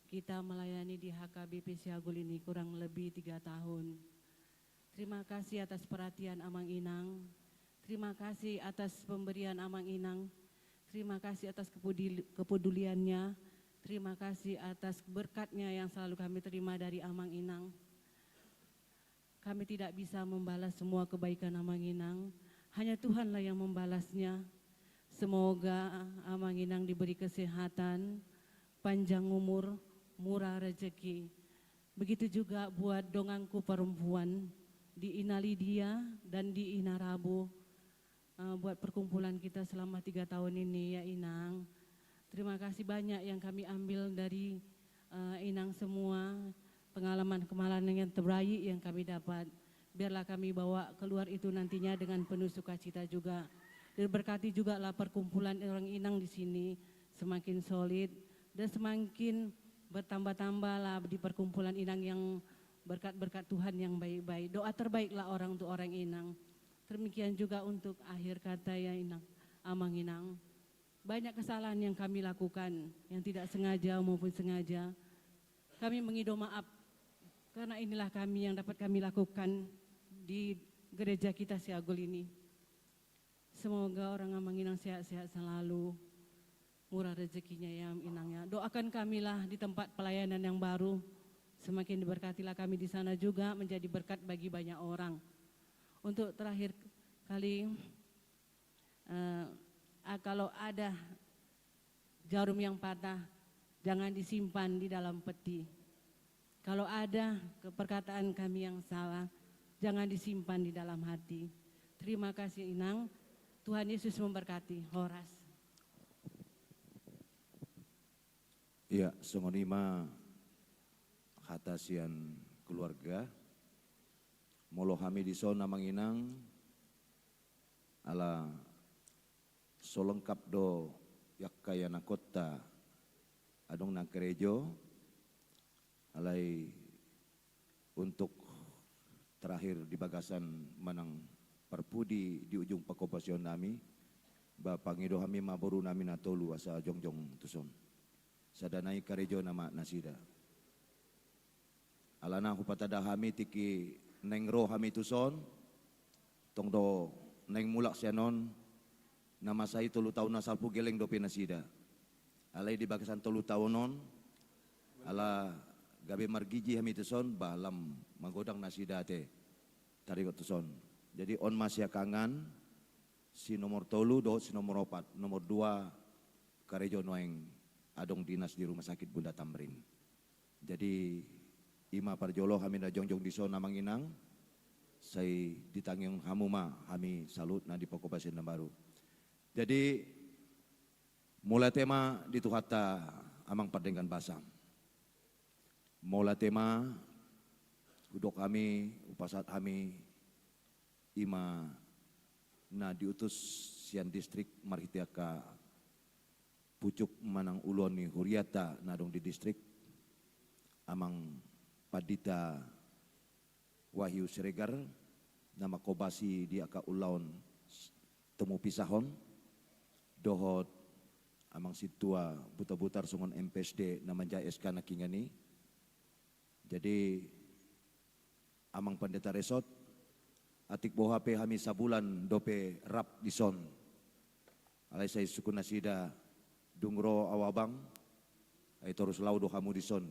kita melayani di H K B P Siagul ini kurang lebih tiga tahun. Terima kasih atas perhatian Amang Inang. Terima kasih atas pemberian Amang Inang. Terima kasih atas kepedul-, kepeduliannya. Terima kasih atas berkatnya yang selalu kami terima dari Amang Inang. Kami tidak bisa membalas semua kebaikan Amang Inang, hanya Tuhanlah yang membalasnya. Semoga Amang Inang diberi kesehatan, panjang umur, murah rezeki. Begitu juga buat donganku perempuan di Ina Lidia dan di Ina Rabu, eh, buat perkumpulan kita selama tiga tahun ini, ya Inang. Terima kasih banyak yang kami ambil dari, eh, Inang semua, pengalaman-pengalaman yang terbaik yang kami dapat. Biarlah kami bawa keluar itu nantinya dengan penuh sukacita juga. Dan berkati jugalah perkumpulan orang Inang di sini semakin solid dan semakin bertambah-tambahlah di perkumpulan Inang yang berkat-berkat Tuhan yang baik-baik. Doa terbaiklah orang untuk orang Inang. Demikian juga untuk akhir kata, ya Inang, Amang Inang. Banyak kesalahan yang kami lakukan, yang tidak sengaja maupun sengaja. Kami mengido maaf, karena inilah kami yang dapat kami lakukan di gereja kita Siagol ini. Semoga orang Amang Inang sehat-sehat selalu, murah rezekinya ya Inang ya. Doakan kamilah di tempat pelayanan yang baru, semakin diberkatilah kami di sana juga, menjadi berkat bagi banyak orang. Untuk terakhir kali, eh, ah, kalau ada jarum yang patah, jangan disimpan di dalam peti. Kalau ada ke-, perkataan kami yang salah, jangan disimpan di dalam hati. Terima kasih, Inang. Tuhan Yesus memberkati. Horas. Iya, songon i ma hata sian keluarga. Molo hami dison, Amang Inang, ala so lengkap do angka ianakhonta adong na karejo, alai untuk terakhir di bagasan manang parpudi di ujung panghobasion nami, ba pangido hami ma boru nami na tolu asa jongjong tuson. Sada nai karejo nama nasida. Alana hupatanda hami tingki naeng ro hami tuson, tong do naeng mulak sian on, na masa i tolu taon na salpu geleng dope nasida. Alai di bagasan tolu taon on, ala gabe margiji hami tuson, ba lam magodang nasida ate taringot tuson. Jadi on ma siakangan, si nomor tolu dohot si nomor opat, nomor dua karejo nuaeng adong dinas di Rumah Sakit Bunda Tamrin. Jadi, i ma parjolo hami na jongjong dison, Amang Inang, sai ditangihon hamu ma hami saluhutna di panghobasion na baru. Jadi, mauliate ma di Tuhanta, Amang pardenggan basa. Mauliate ma, hudok hami, hupasahat hami, i ma na diutus sian distrik marhite angka pucuk manang uluan ni huriata na adong di distrik, Amang Pandita Wahyu Siregar, na manghobasi di angka ulaon s-, Temu Pisahon, dohot Amang Sintua Buta-butar songon M P S D na manjaha S K nangkiningan i. Jadi, Amang Pandita Resot, atik boha pe hami sabulan dope rap dison. Alai sai sungkun nasida, dung ro au abang, ai torus laho do hamu dison.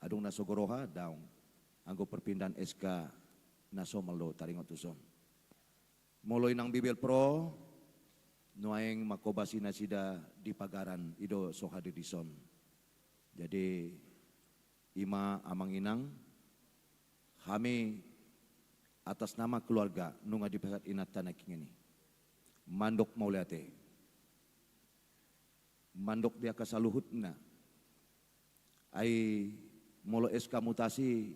Adong na so goroha, daong. Anggo perpindahan S K na somal do taringot tuson. Molo Inang Bibelvrouw, nuaeng manghobasi nasida di pagaran i do so hadir dison. Jadi, i ma Amang Inang, hami atas nama keluarga nunga dipasahat inanta nangkiningan i, mandok mauliate. Mandok di angka saluhutna. Ai molo S K mutasi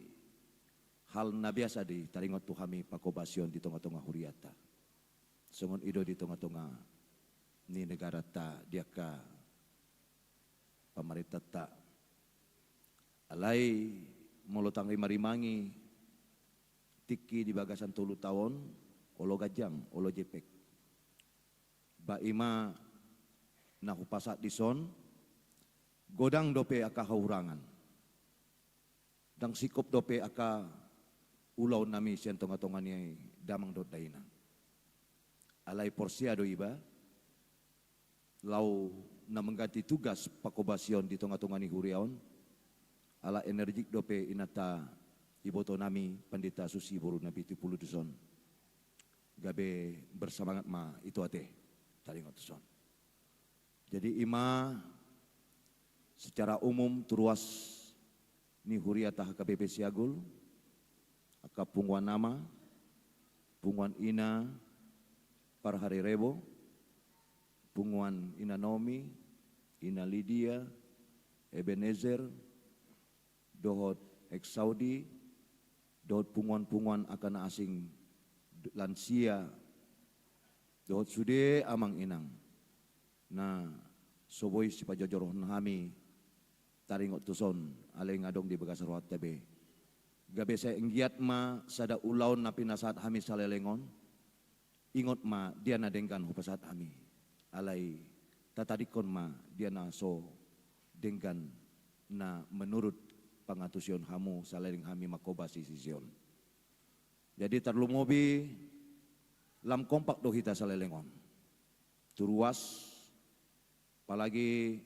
hal na biasa do i taringot tu hami panghobasion di tonga-tonga huriata. Songon i do di tonga-tonga ni negaranta di angka pamarentanta. Alai molo tangrimangi tingki di bagasan tolu taon, olo ganjang, olo jepek. Ba i ma na hupasahat dison, godang dope angka hahurangan. Ndang singkop dope angka ulaon nami sian tonga-tonga ni damang dohot dainang. Alai porsea do iba, laho na mengganti tugas panghobasion di tonga-tonga ni huria on, ala enerjik dope inanta iboto nami Pandita Susi boru Napitupulu dison. Gabe bersemangat ma ito ate, taringot tuson. Jadi ima secara umum tu ruas ni huriata H K B P Siagul, angka punguan ama, punguan ina, parhari rebo, punguan ina Nomi, ina Lidia, Ebenezer, dohot Eksaudi, dohot punguan-punguan angka na asing, lansia, dohot sude amang inang na so boi sipajojorhon hami taringot tuson, alai nga adong di bagasan rohanta be. Gabe sai anggiat ma sada ulaon na pinasahat hami saleleng on, ingot ma dia na denggan hupasahat hami. Alai tatadingkon ma dia na so denggan na menurut pangantusion hamu saleleng hami manghobasi siseon. Jadi tarlumobi lam kompak do hita saleleng on tu ruas, apalagi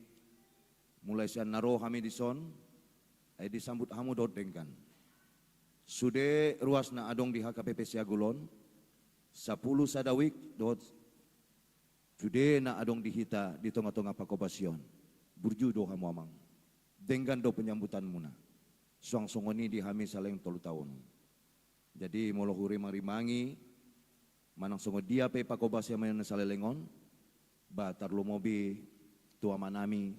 mulai sian na ro hami dison, ai disambut hamu dohot denggan sude ruas na adong di H K B P Siagul on, sapulu sada wijk dohot sude na adong di hita di tonga-tonga panghobasion. Burju do hamu amang, denggan do penyambutanmuna. Suang songon i di hami saleleng tolu taon. Jadi molo hurimang-rimangi manang songon dia pe panghobasion na saleleng on, ba tarlumobi tu amanami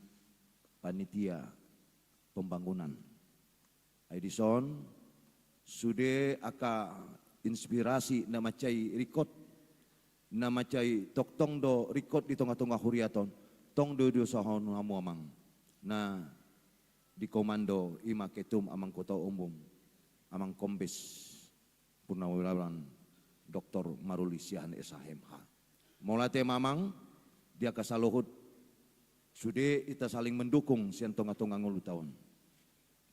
panitia pembangunan. Ai dison sude angka inspirasi na mansai ringkot, na mansai tongtong do ringkot di tonga-tonga huriata on, tong do diusahahon hamu amang, na dikomando ima ketum amang kota umum, amang kombes Purnawirawan Doktor Maruli Siahaan S H M H. Mauliate ma amang di angka saluhut sude hita saling mendukung sian tonga-tonga ngolunta on.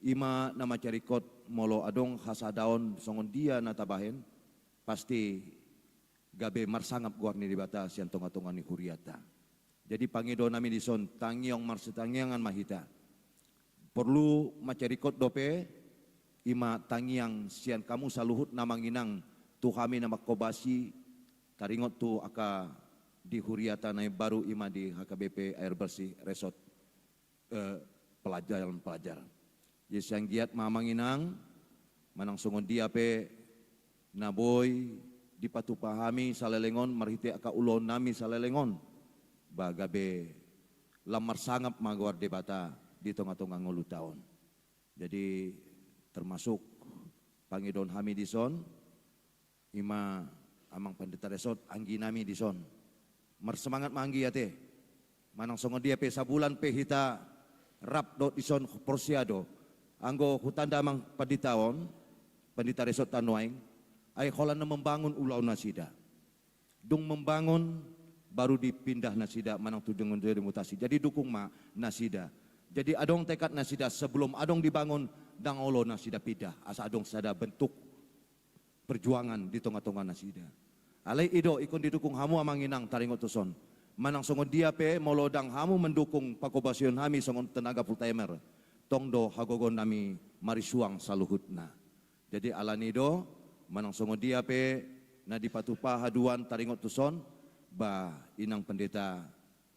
Ima na mansai ringkot molo adong hasadaon songon dia na tabahen, pasti gabe marsangap goar ni Debata sian tonga-tonga ni huriata. Jadi pangido nami dison, tangiang marsitangiangan ma hita. Porlu mansai ringkot dope, ima tangiang sian hamu saluhutna amang inang tu hami na manghobasi, taringot tu angka di huriata na imbaru ima di H K B P Air Bersih Resort, eh, pelajaran-pelajaran. Jadi sai anggiat ma amang inang, manang songon dia pe na boi dipatupa hami saleleng on marhite angka ulaon nami saleleng on, ba gabe lam marsangap ma goar Debata di tonga-tonga ngolunta on. Jadi termasuk pangidoan hami dison, ima amang Pandita Resort, anggi nami dison. Marsemangat ma anggi ate. Manang songon dia pe sabulan pe hita rap dohot dison, porsea do. Anggo hutanda amang pandita on, Pandita Resort ta nuaeng, ai holan na membangun ulaon nasida. Dung membangun baru dipindah nasida manang tu dengan dia dimutasi. Jadi dukung ma nasida. Jadi adong tekad nasida sebelum adong dibangun, ndang olo nasida pindah asa adong sada bentuk perjuangan di tonga-tonga nasida. Alai i do ingkon didukung hamu amang inang taringot tuson. Manang songon dia pe molo ndang hamu mendukung panghobasion hami songon tenaga full timer, tong do hagogoon nami marisuang saluhutna. Jadi alani i do manang songon dia pe na dipatupa haduan taringot tuson, ba inang pendeta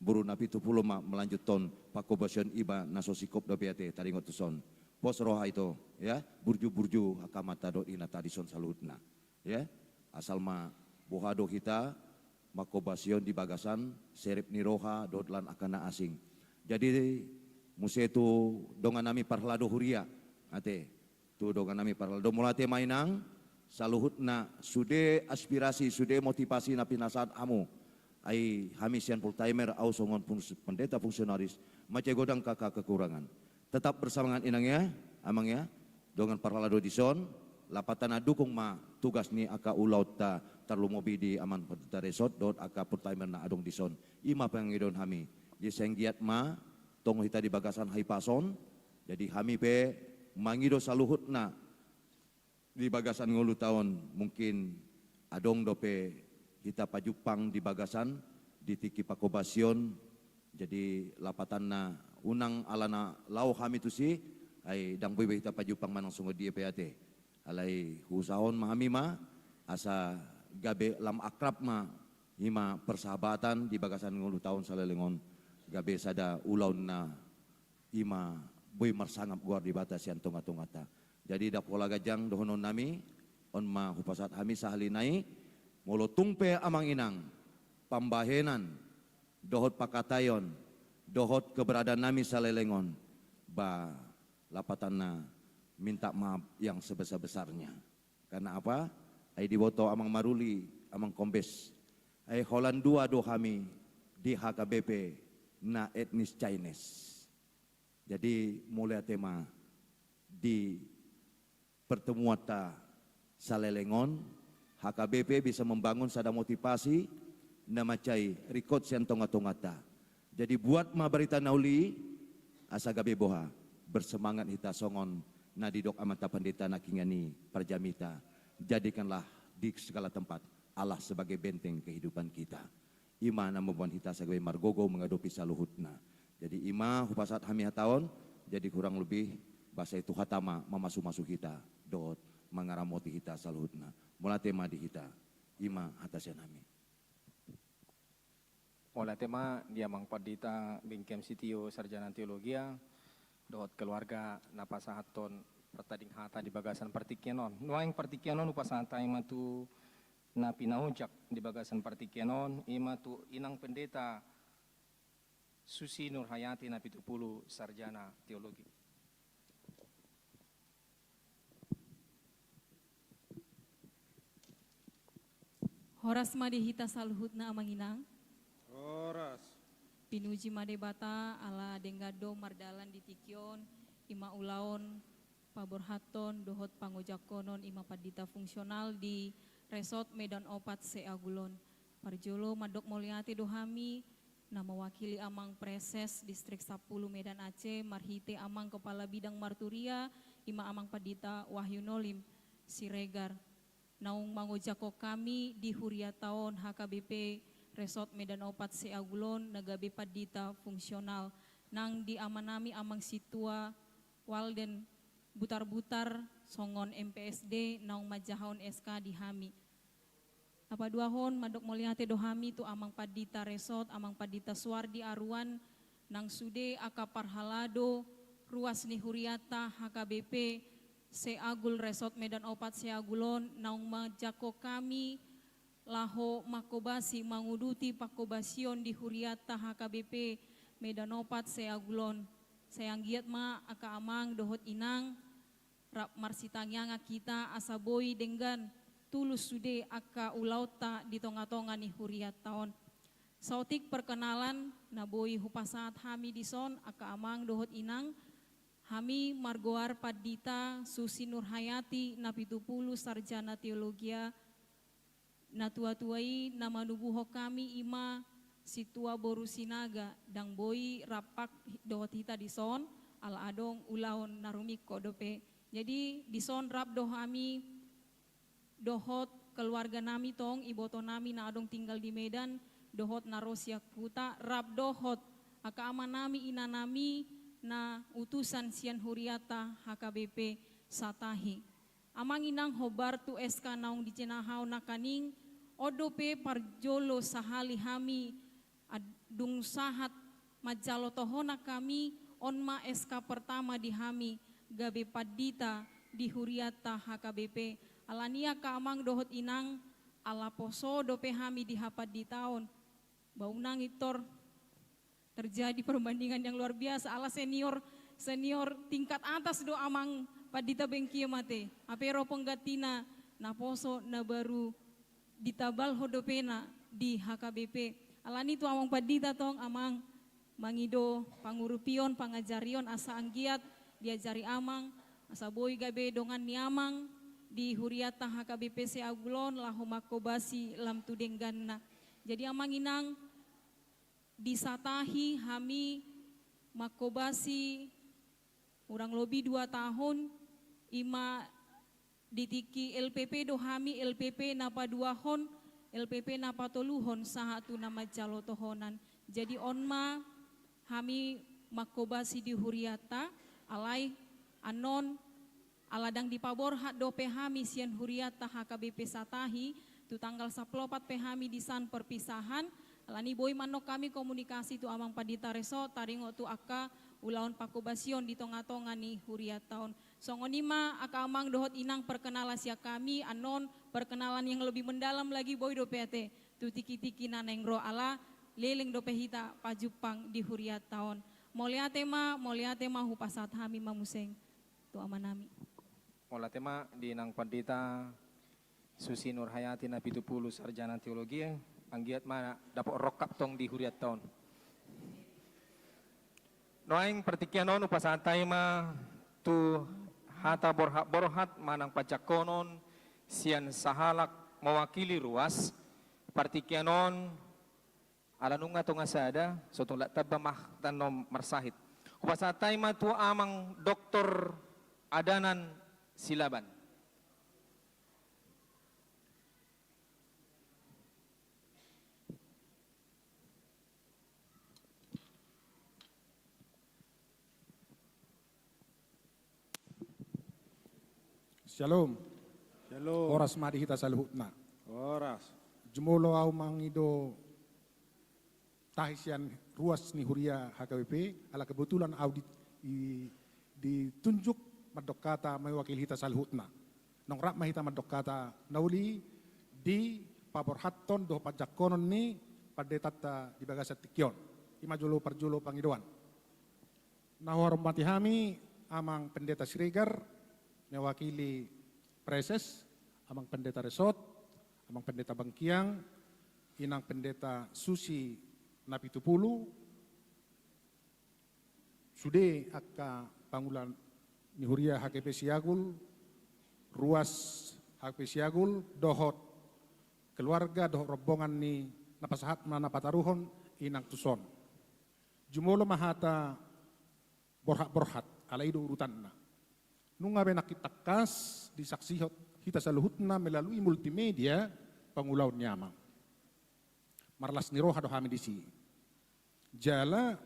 boru Napitupulu ma melanjuthon panghobasion iba na so singkop dope ate taringot tuson. Pos roha ito, ya, burju-burju angka amanta dohot inanta dison saluhutna. Ya, asal ma boha do hita manghobasion di bagasan serep ni roha dohot lan angka na asing. Jadi muse tu dongan nami parhalado huria, ate. Tu dongan nami parhalado, mauliate ma inang, saluhutna sude aspirasi, sude motivasi na pinasahat hamu. Ai hami sian full timer, au songon fungsi-, pendeta fungsionaris, mansai godang angka kekurangan. Tetap bersemangat inang ya, amang ya, dongan parhalado dison, lapatan na dukung ma tugas ni angka ulaonta, tarlumobi di amang pendeta Resort dohot angka full timer na adong dison. Ima pangidoan hami. Jadi sai anggiat ma tong hita di bagasan hahipason. Jadi hami pe mangido saluhutna di bagasan ngolunta on, mungkin adong dope hita pajumpang di bagasan di tingki panghobasion. Jadi lapatanna unang alana laho hami tusi, ai ndang boi be hita pajumpang manang songon dia pe ate. Alai huusahahon ma hami ma, asa gabe lam akrab ma, i ma persahabatan di bagasan ngolu taon saleleng on, gabe sada ulaon na i ma boi marsangap goar Debata sian tonga-tonganta. Jadi ndang pola ganjang dohonon nami, on ma hupasahat hami sahali nai, molo tung pe amang inang, pambahenan, dohot pangkataion, dohot keberadaan nami saleleng on, ba lapatanna minta maaf yang sebesar-besarnya. Karena apa? Ai diboto amang Maruli, amang Kombes. Ai holan dua do hami di H K B P na etnis Chinese. Jadi mauliate ma di pertemuanta saleleng on, H K B P bisa membangun sada motivasi na mansai ringkot sian tonga-tonganta. Jadi buat ma barita na uli, asa gabe boha, bersemangat hita songon na didok amanta pandita nangkiningan i parjamita, jadikanlah di segala tempat Allah sebagai benteng kehidupan kita. I ma na mamboan hita asa gabe margogo mangadopi saluhutna. Jadi i ma hupasahat hami hata on, jadi kurang lebih boasa i Tuhanta ma mamasu-masu hita dohot mangaramoti hita saluhutna. Mauliate ma di hita, i ma hata sian hami. Mauliate ma di amang pandita Bengkem Sitio sarjana teologia dohot keluarga na pasahathon partading hata di bagasan partingkian on. Nuaeng partingkian on hupasahat hami ma tu na pinaojak di bagasan partingkian on, i ma tu inang pendeta Susi Nurhayati na pitu pulu sarjana teologi. Horas ma di hita saluhutna amang inang. Horas. Pinuji ma Debata ala denggan do mardalan di tingki on, i ma ulaon paborhathon dohot pangojakhonon i ma pandita fungsional di Resort Medan Opat Seagul on. Parjolo mandok mauliate do hami na mewakili amang Praeses Distrik Sampulu Medan Aceh marhite amang kepala bidang marturia, i ma amang pandita Wahyu Nolim Siregar. Naung mangojakhon hami di hurianta on H K B P Resort Medan Opat Seagul on na gabe pandita fungsional. Nang di amanami amang sintua Walden Butarbutar songon M P S D naung manjahahon S K di hami. Na paduahon mandok mauliate do hami tu amang pandita Resort, amang pandita Suardi Aruan, nang sude angka parhalado ruas ni hurianta H K B P Seagul Resort Medan Opat Seagul on naung manjangkon hami laho mangkobasi manguduti pangkobasion di hurianta H K B P Medan Opat Seagul on. Sai anggiat ma angka amang dohot inang rap marsitangiangan hita asa boi denggan tulus sude angka ulaonta di tonga-tonga ni hurianta on. Saotik perkenalan na boi hupasahat hami dison angka amang dohot inang, hami margoar pandita Susi Nurhayati na pitu pulu sarjana teologia, na tua-tua i na manubuhon hami i ma sintua boru Sinaga, ndang boi rap dohot hita dison ala adong ulaon na rumingkot dope. Jadi dison rap do hami dohot keluarga nami tong, iboto nami na adong tinggal di Medan dohot na ro sian huta, rap dohot angka ama nami ina nami na utusan sian hurianta H K B P Satahi. Amang inang hombar tu S K naung dijahahon nangkaning, on dope parjolo sahali hami dung sahat manjalo tohonan hami, on ma S K pertama di hami gabe pandita di hurianta H K B P. Alani i angka amang dohot inang, ala poso dope hami di hapanditaon. Ba unang pintor terjadi perbandingan yang luar biasa, ala senior, senior tingkat atas do amang pandita Bengkem ate. Hape ro penggantina, na poso, na baru ditabalhon dope na di H K B P. Alani i tu amang pandita tong amang mangido pangurupion, pangajarion asa anggiat diajari amang, asa boi gabe dongan ni amang di hurianta H K B P Seagul on laho mangkobasi lam tu dengganna. Jadi amang inang, di Satahi hami mangkobasi hurang lobi dua tahun, i ma di tingki L P P do hami, L P P na paduahon, L P P na patoluhon sahat tu na manjalo tohonan. Jadi on ma hami mangkobasi di hurianta, alai annon Ala ndang dipaborhat dope hami sian hurianta H K B P Satahi, tu tanggal sampulu opat pe hami disan perpisahan, alani boi ma annon hami komunikasi tu Amang Pandita Resort, taringot tu angka ulaon pangkobasion di tonga-tonga ni hurianta on. Songon i ma angka amang dohot inang perkenalan sian hami, annon perkenalan yang lebih mendalam lagi boi dope ate tu tingki-tingki na naeng ro ala leleng dope hita pajumpang di hurianta on. Mauliate ma, mauliate ma hupasahat hami ma muse tu amanami. Mauliate ma di inang Pandita Susi Nurhayati na pitu pulu sarjana teologi, anggiat ma dapot rongkap tong di hurianta on. Nuaeng partingkian on hupasahat hami ma tu hata borhat-borhat manang panjangkonon sian sahalak mewakili ruas. Partingkian on ala nunga tonga sada, so tung lak tamba ma hata on marsahit. Hupasahat hami ma tu Amang Doktor Adanan Silaban. Syalom. Syalom. Horas ma di hita saluhutna. Horas. Jumolo ahu mangido tahi sian ruas ni huria H K B P, ala kebetulan ahu di, di, ditunjuk mandok hata mewakili hita saluhutna. Nunga rap ma hita mandok hata na uli di paborhathon dohot panjangkonon ni panditanta di bagasan tingki on. I ma jolo parjolo pangidoan. Na huhormati hami Amang Pendeta Siregar, mewakili Praeses, Amang Pendeta Resort, Amang Pendeta Bangkiang, Inang Pendeta Susi na pitu pulu, sude angka pangula ni huria H K B P Siagul, ruas H K B P Siagul, dohot keluarga, dohot rombongan ni na pasahat, na pataruhon inang tuson. Jumolo ma hata borhat-borhat, ala i do urutanna. Nunga be nangkin tangkas disaksihon hita saluhutna melalui multimedia pangulaon ni Amang. Marlas ni roha do hami disi. Jala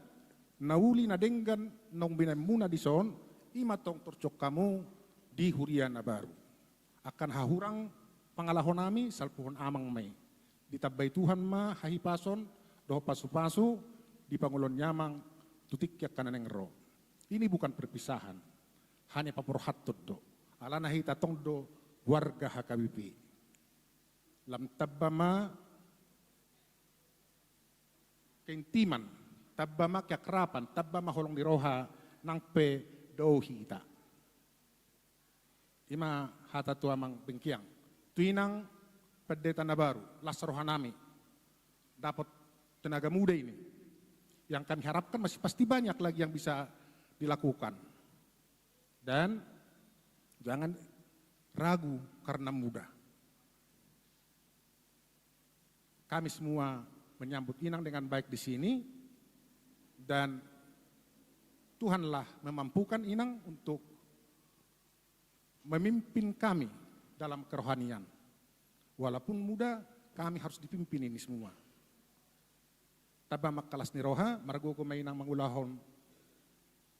na uli na denggan naung binaenmuna dison, i ma tong torjuon hamu di huria na baru. Angka na hurang pangalahonami, salpuhon Amang ma i. Ditambai Tuhan ma hahipason dohot pasu-pasu di pangulaon ni Amang tu tingki angka na naeng ro. Ini bukan perpisahan, hanya paborhathon do. Alana hita tong do warga H K B P. Lam tamba ma keintiman, tamba ma keakraban, tamba ma holong ni roha nang pe dao hita. I ma hata tu Amang Bangkiang. Tu Inang Pendeta na baru, las rohanami dapot tenaga muda ini. Yang kami harapkan masih pasti banyak lagi yang bisa dilakukan. Dan jangan ragu karena muda. Kami semua menyambut Inang dengan baik di sini, dan Tuhanlah memampukan Inang untuk memimpin kami dalam kerohanian. Walaupun muda, kami harus dipimpin ini semua. Tamba ma angka las ni roha, margogo ma Inang mangulahon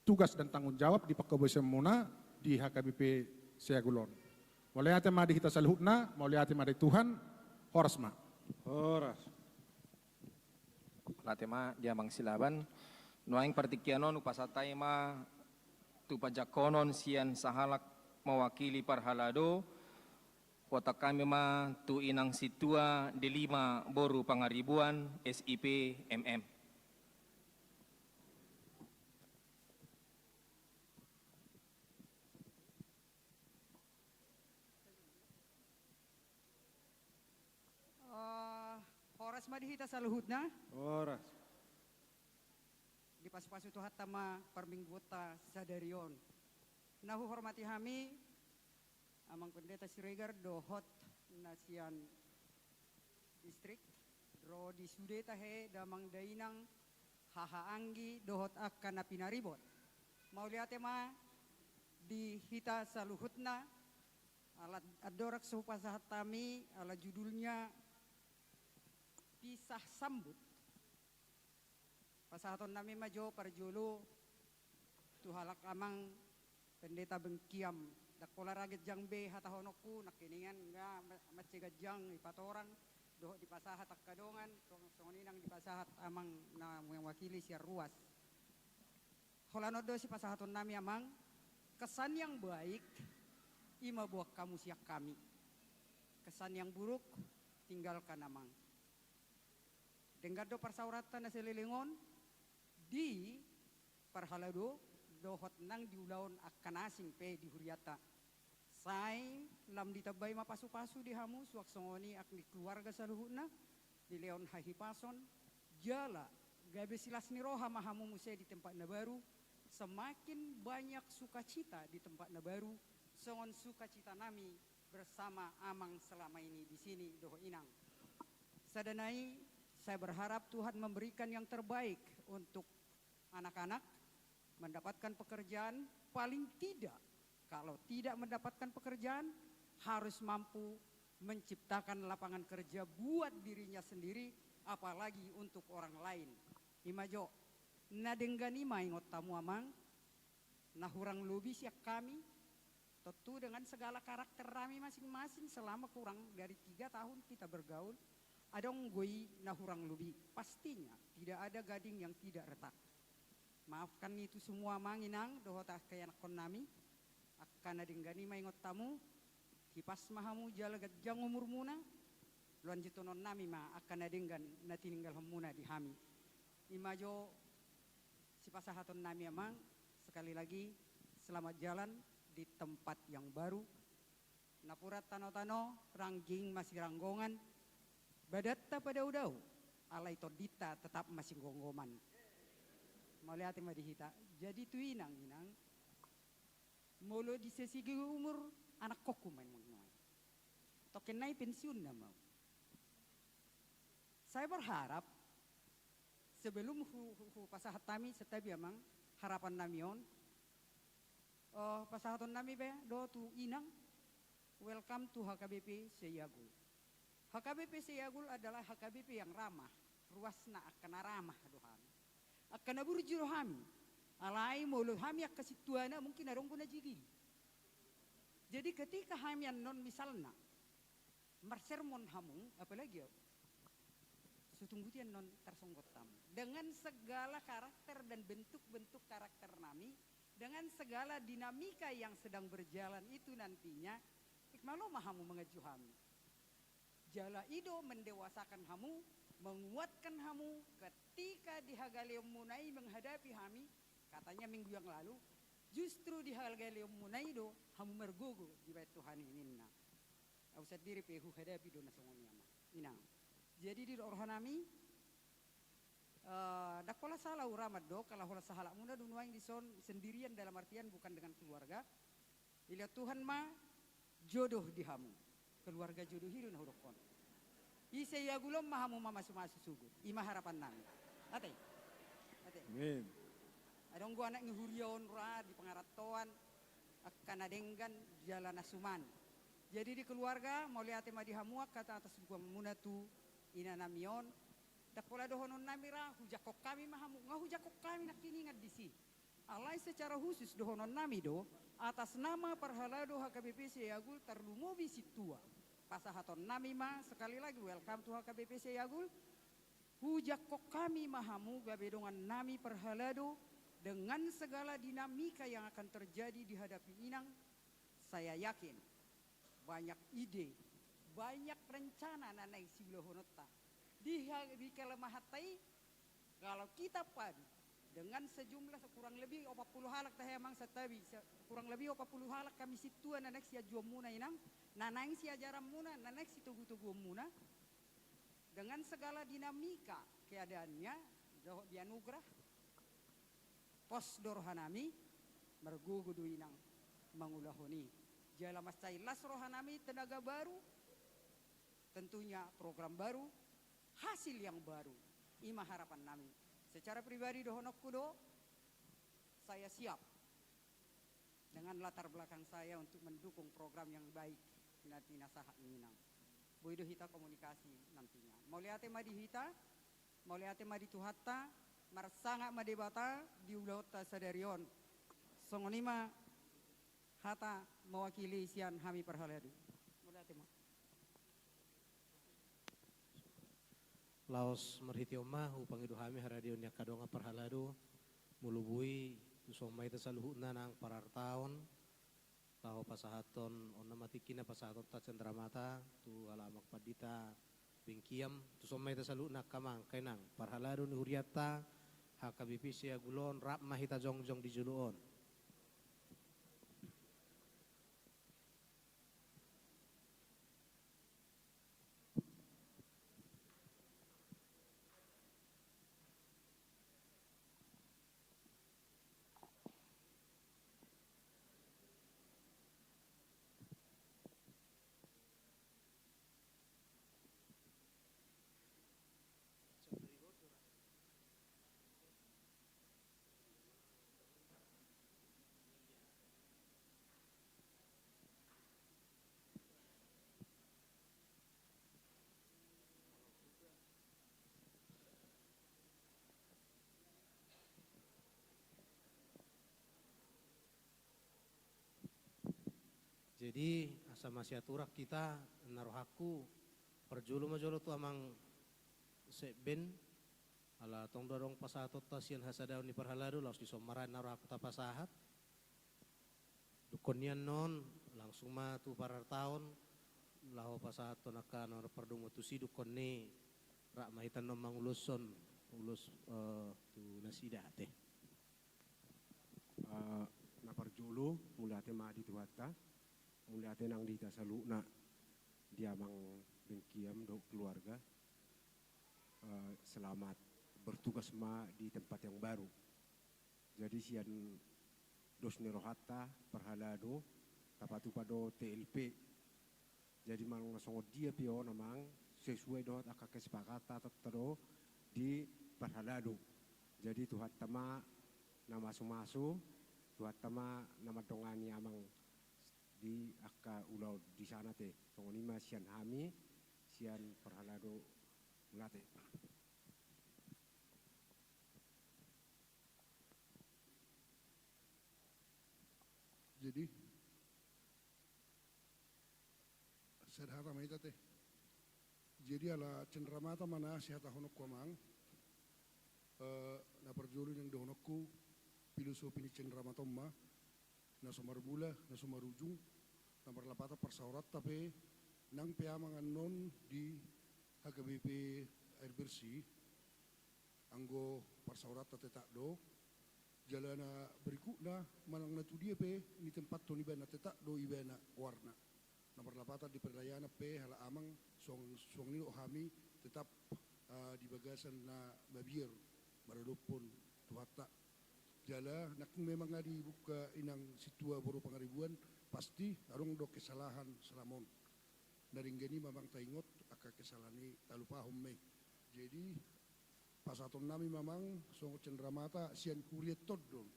tugas dan tanggung jawab di pangkobasionmuna di H K B P Siagul on. Mauliate ma di hita saluhutna, mauliate ma di Tuhan, horas ma. Horas. Mauliate ma di Amang Silaban. Nuaeng partingkian on hupasahat hami ma tu panjangkonon sian sahalak mewakili parhalado, huontang hami ma tu Inang Sintua Delima boru Pangaribuan, S I P, M M. Eh, horas ma di hita saluhutna. Horas. Dipasu-pasu Tuhanta ma parmingguonta sadari on. Na huhormati hami Amang Pendeta Siregar dohot na sian distrik, ro di sude tahe damang dainang, hahaanggi dohot angka na pinaribot. Mauliate ma di hita saluhutna, ala andorang so hupasahat hami, ala judulnya pisah sambut. Pasahatonnami ma jo parjolo tu halak amang Pendeta Bengkiam, ndang pola ra ganjang be hatahononku, nangkiningan nga ma-, mansai ganjang dipatorang, dohot dipasahat angka dongan, so-, songon i nang dipasahat amang na mewakili sian ruas. Holan on do sipasahatonnami amang, kesan yang baik, i ma buat hamu sian hami. Kesan yang buruk, tinggalkan amang. Denggan do parsaoranta na saleleng on, di parhalado dohot nang di ulaon angka na asing pe di hurianta. Sai lam ditambai ma pasupasu di hamu, suang songon i angka keluarga saluhutna, dilehon hahipason, jala gabe silas ni roha ma hamu muse di tempat na baru, semakin banyak sukacita di tempat na baru, songon sukacitanami bersama amang selama ini di sini dohot inang. Sada nai, saya berharap Tuhan memberikan yang terbaik untuk anak-anak, mendapatkan pekerjaan, paling tidak, kalau tidak mendapatkan pekerjaan, harus mampu menciptakan lapangan kerja buat dirinya sendiri, apalagi untuk orang lain. I ma jo, na denggan i ma ingot hamu amang, na hurang lobi sian hami, tentu dengan segala karakter nami masing-masing selama kurang dari tiga tahun kita bergaul, adong do i na hurang lobi. Pastinya, tidak ada gading yang tidak retak. Maafkan itu semua amang inang, dohot angka ianakkonnami, angka na denggan i ma ingot hamu, hipas ma hamu jala ganjang umurmuna, lanjuthononnami ma angka na denggan na tininggalhonmuna di hami. I ma jo sipasahatonnami amang, sekali lagi selamat jalan di tempat yang baru. Napuran tano-tano, rangging masiranggongan, badanta padao-dao, alai tondinta tetap masigomgoman. Mauliate ma di hita. Jadi tu inang, inang, molo di segi umur, anakkonku ma inang nuaeng. Tongkin nai pensiun nama au. Saya berharap sebelum hu, hu, hupasahat hami santabi amang, harapannami on, eh, pasahatonnami be do tu inang, welcome to H K B P Seyagul. H K B P Seyagul adalah H K B P yang ramah, ruasna angka na ramah do hami. Angka na burju do hami. Alai molo hami angka sintuana mungkin adong do na jigil. Jadi ketika hami annon misalna marsermon hamu, apalagi au, so tung boti annon tarsonggot hamu. Dengan segala karakter dan bentuk-bentuk karakternami, dengan segala dinamika yang sedang berjalan itu nantinya, i ma lo ma hamu manganju hami. Jala i do mendewasakan hamu, menguatkan hamu, ketika di hagaleonmuna i menghadapi hami, katanya minggu yang lalu, justru di hagaleonmuna i do hamu margogo dibahen Tuhan i ninna. Au sandiri pe huhadapi do na songon i amang inang. Jadi di rohanami, eh, ndang pola salah au ra mandok, ala holan sahalakmuna do nuaeng dison, sendirian dalam artian bukan dengan keluarga. Dilehon Tuhan ma jodoh di hamu. Keluarga jodoh i do na hudokkon. I Seyagul on ma hamu mamasu-masu suhut. I ma harapannami. Ate. Ate. Amin. Adong do anak ni huria on ra di pangarantoan, angka na denggan jala na suman. Jadi di keluarga, mauliate ma di hamu angka atas dukunganmuna tu inanami on. Ndang pola dohononnami ra, hujangkon hami ma hamu, nga hujangkon hami nangkiningan disi. Alai secara khusus dohononnami do, atas nama parhalado H K B P Seyagul tarlumobi sintua. Pasahatonnami ma, sekali lagi, welcome to H K B P Seyagul. Hujangkon hami ma hamu gabe dongannami parhalado dengan segala dinamika yang akan terjadi dihadapi inang. Saya yakin banyak ide, banyak rencana na naeng siulahononta. Di ha-, di kelemahanta i, kalau kita padu dengan sejumlah kurang lebih opat puluh halak tahe amang santabi, se-, kurang lebih opat puluh halak hami sintua na naeng sianjuonmuna inang, na naeng siajaranmuna, na naeng sitogu-toguonmuna, dengan segala dinamika keadaannya, dohot di anugerah, pos do rohanami, margogo do inang mangulahon i. Jala mansai las rohanami, tenaga baru, tentunya program baru, hasil yang baru. I ma harapannami. Secara pribadi dohononku do, saya siap dengan latar belakang saya untuk mendukung program yang baik na pinasahat ni inang. Boi do hita komunikasi nantinya. Mauliate ma di hita, mauliate ma di Tuhanta, marsangap ma Debata di ulaonta sadari on. Songon i ma hata mewakili sian hami parhalado. Mauliate ma. Laos marhite on ma hupangido hami haradeon ni angka dongan parhalado, molo boi, tuson ma hita saluhutna nang parartaon, laho pasahathon, on nama tingki na pasahathonta cenderamata tu halak amang pandita Bengkiam, tuson ma hita saluhutna angka amang, angka inang, parhalado ni hurianta, H K B P Siagulo on, rap ma hita jongjong di jolo on. Jadi, asa masiaturan hita, na rohangku, parjolo ma jolo tu amang sekben, ala tong do adong pasahatonta sian hasadaon ni parhalado, laos dison ma ra na rohangku tapasahat. Dungkon ni annon, langsung ma tu parartaon, laho pasahathon angka na pardomu tusi, dungkon ni, rap ma hita annon manguloshon, ulos, eh, tu nasida ate. Eh, na parjolo, mauliate ma di Tuhanta, mauliate nang di hita saluhutna, di amang Bengkiam dohot keluarga. Eh, selamat bertugas ma di tempat yang baru. Jadi sian dos ni rohanta parhalado, tapatupa do T L P. Jadi manang na songon dia pe on amang, sesuai dohot angka kesepakatanna do di parhalado. Jadi Tuhanta ma na masumasu, Tuhanta ma na mandongani amang di angka ulaon di sana te. Songon i ma sian hami, sian parhalado, mauliate. Jadi, sada hata ma hita te. Jadi ala cenderamata ma na sihatahononku amang. Eh, na parjolo naeng dohononku, filosofi ni cenderamata on ma, na so marmula, na so marujung, na marlapatan parsaoranta pe, nang pe amang annon di H K B P Air Bersih, anggo parsaoranta tetap do, jala na berikutna manang na tu dia pe nitempathon ibana tetap do ibana goarna. Na marlapatan di perdayana pe halak amang suang, suang ni do hami tetap, ah, di bagasan na mabiar maradophon Tuhanta. Jala nangkin memang nga dibuka inang sintua boru Pangaribuan, pasti adong do kesalahan selama on. Na denggan i ma amang taingot angka kesalahan i talupahon ma i. Jadi, pasahatonnami ma amang songon cenderamata sian hurianta on do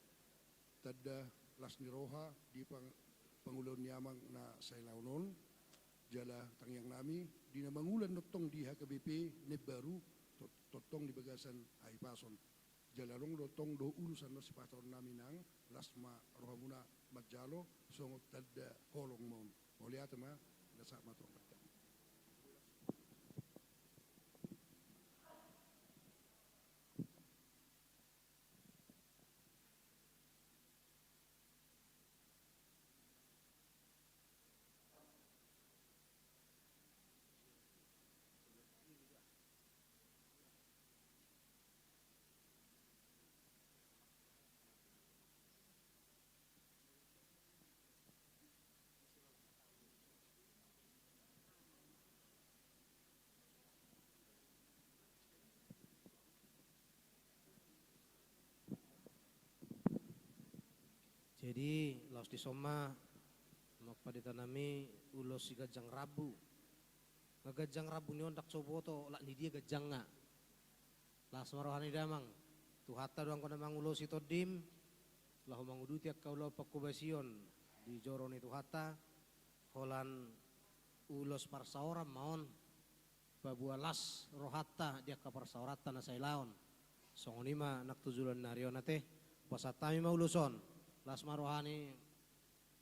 tanda las ni roha di pang-, pangulaon ni amang na sailaon on. Jala tangiangnami di na mangula tongtong di H K B P na imbaru, to-, tongtong di bagasan hahipason. Jala adong do tong do ulos annon sipasahatonnami nang, las ma rohamuna manjalo songon tanda holong ma on. Mauliate ma, na sahat ma tu amanta. Jadi, laos dison ma, amang panditanami, ulos siganjang rambu. Nga ganjang rambu ni on ndang so huboto, olat ni dia ganjangna. Las ma roha ni damang. Tuhanta do anggo na mangulosi tondim, laho manguduti angka ulaon panghobasion di joro ni Tuhanta, holan ulos parsaoran ma on, paboa las rohanta di angka parsaoranta na sailaon. Songon i ma nang tu joloan ni ari on ate, pasahat hami ma ulos on, las ma roha ni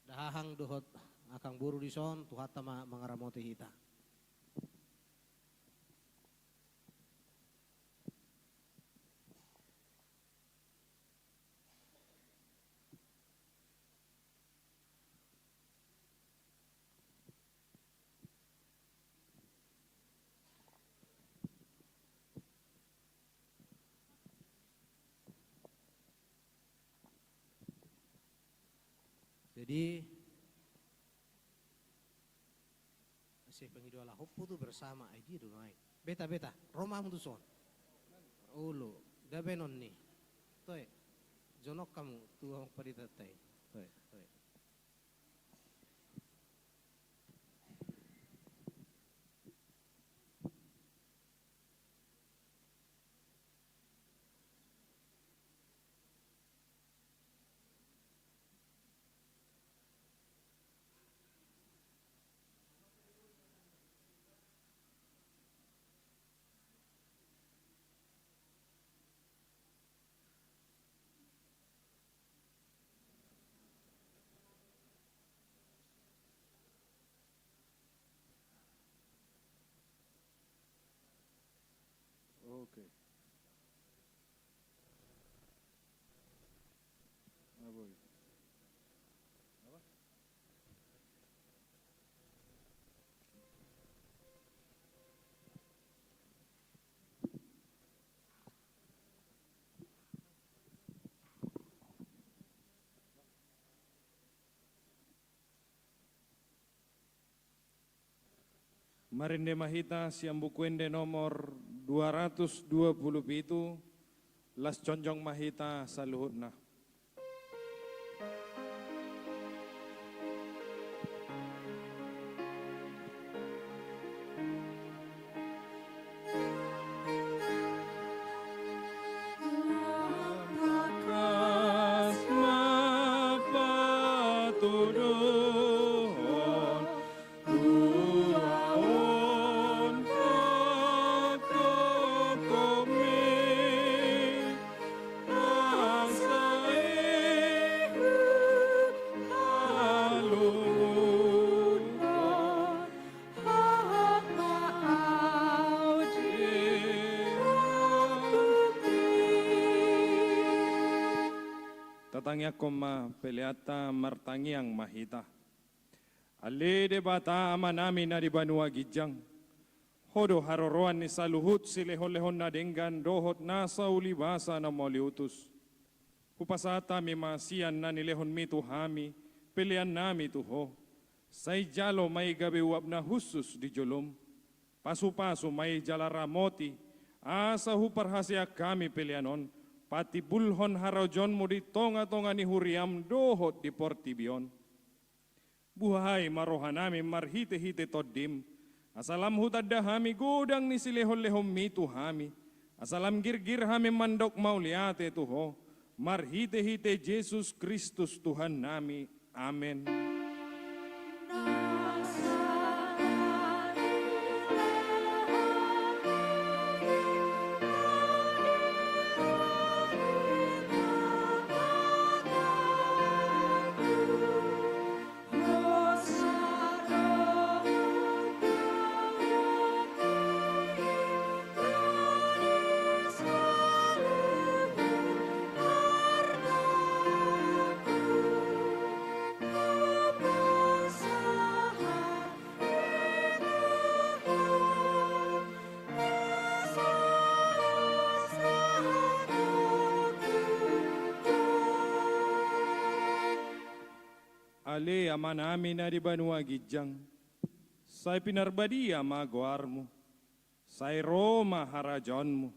Dahahang dohot angkang boru dison, Tuhanta ma mangaramoti hita. Jadi, sai pangido ala hompu tu bersama, ai dia do nuaeng. Beta, beta, ro ma hamu tuson. Olo, da baenon ni. Toe, jonok hamu tu amang pandita i. Toe, toe. Oke. Apa itu? Apa? Marende ma hita sian Buku Ende nomor dua ratus dua puluh pitu, las jongjong ma hita saluhutna. Tangkas ma patuduhon ulaon pangkokomi, asa ihut haluhon. Tatangiangkon ma peleanta, martangiang ma hita. Ale Debata Amanami na di banua ginjang, Ho do haroroan ni saluhut silehonlehon na denggan dohot nasa ulibasa na mauliutus. Hupasahat hami ma sian na nilehonmi tu hami peleannami tu Ho. Sai jalo ma i gabe uap na hushus di jolom. Pasupasu ma i jala ramoti, asa huparhaseang hami pelean on, patimbulhon harajaonmu di tongatonga ni huriam dohot di portibi on. Buhai ma rohanami marhitehite Tondim, asa lam hutanda hami godang ni silehonlehonmi tu hami, asa lam girgir hami mandok mauliate tu Ho, marhitehite Jesus Kristus Tuhannami. Amen. Ale Amanami na di banua ginjang, sai pinarbadia ma goarmu, sai ro ma harajaonmu,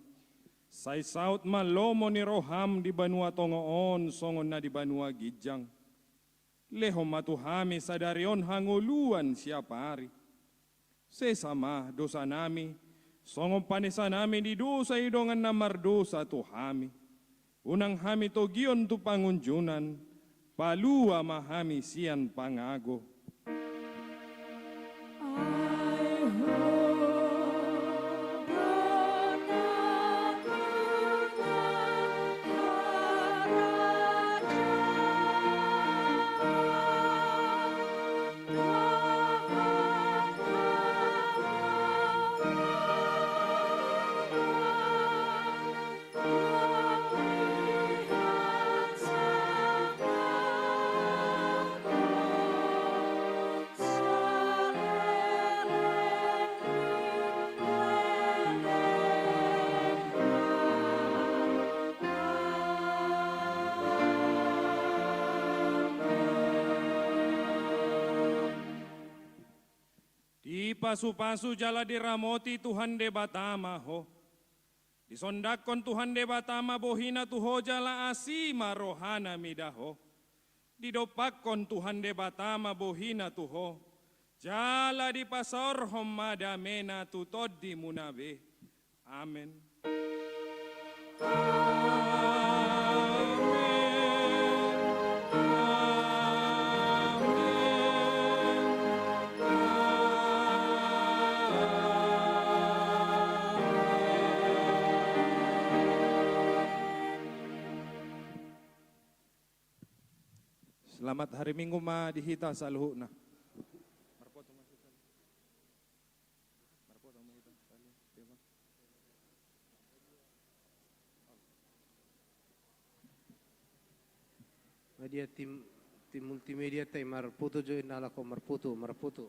sai saut ma lomo ni roham di banua tonga on songon na di banua ginjang. Lehon ma tu hami sadari on hangoluan siapari. Sesa ma dosanami, songon panesanami di dosa ni dongan na mardosa tu hami. Unang hami togion tu pangunjunan, palua ma hami sian pangago. Dipasupasu jala diramoti Tuhan Debata ma ho. Disondangkon Tuhan Debata ma bohina tu ho jala asi ma rohana mida ho. Didompakkon Tuhan Debata ma bohina tu ho, jala dipasaorhon ma damena tu tondimuna be. Amen. Amen. Amen. Amen. Selamat hari Minggu ma di hita saluhutna. Media tim, tim multimedia tai marfoto jo inna, laho marfoto, marfoto.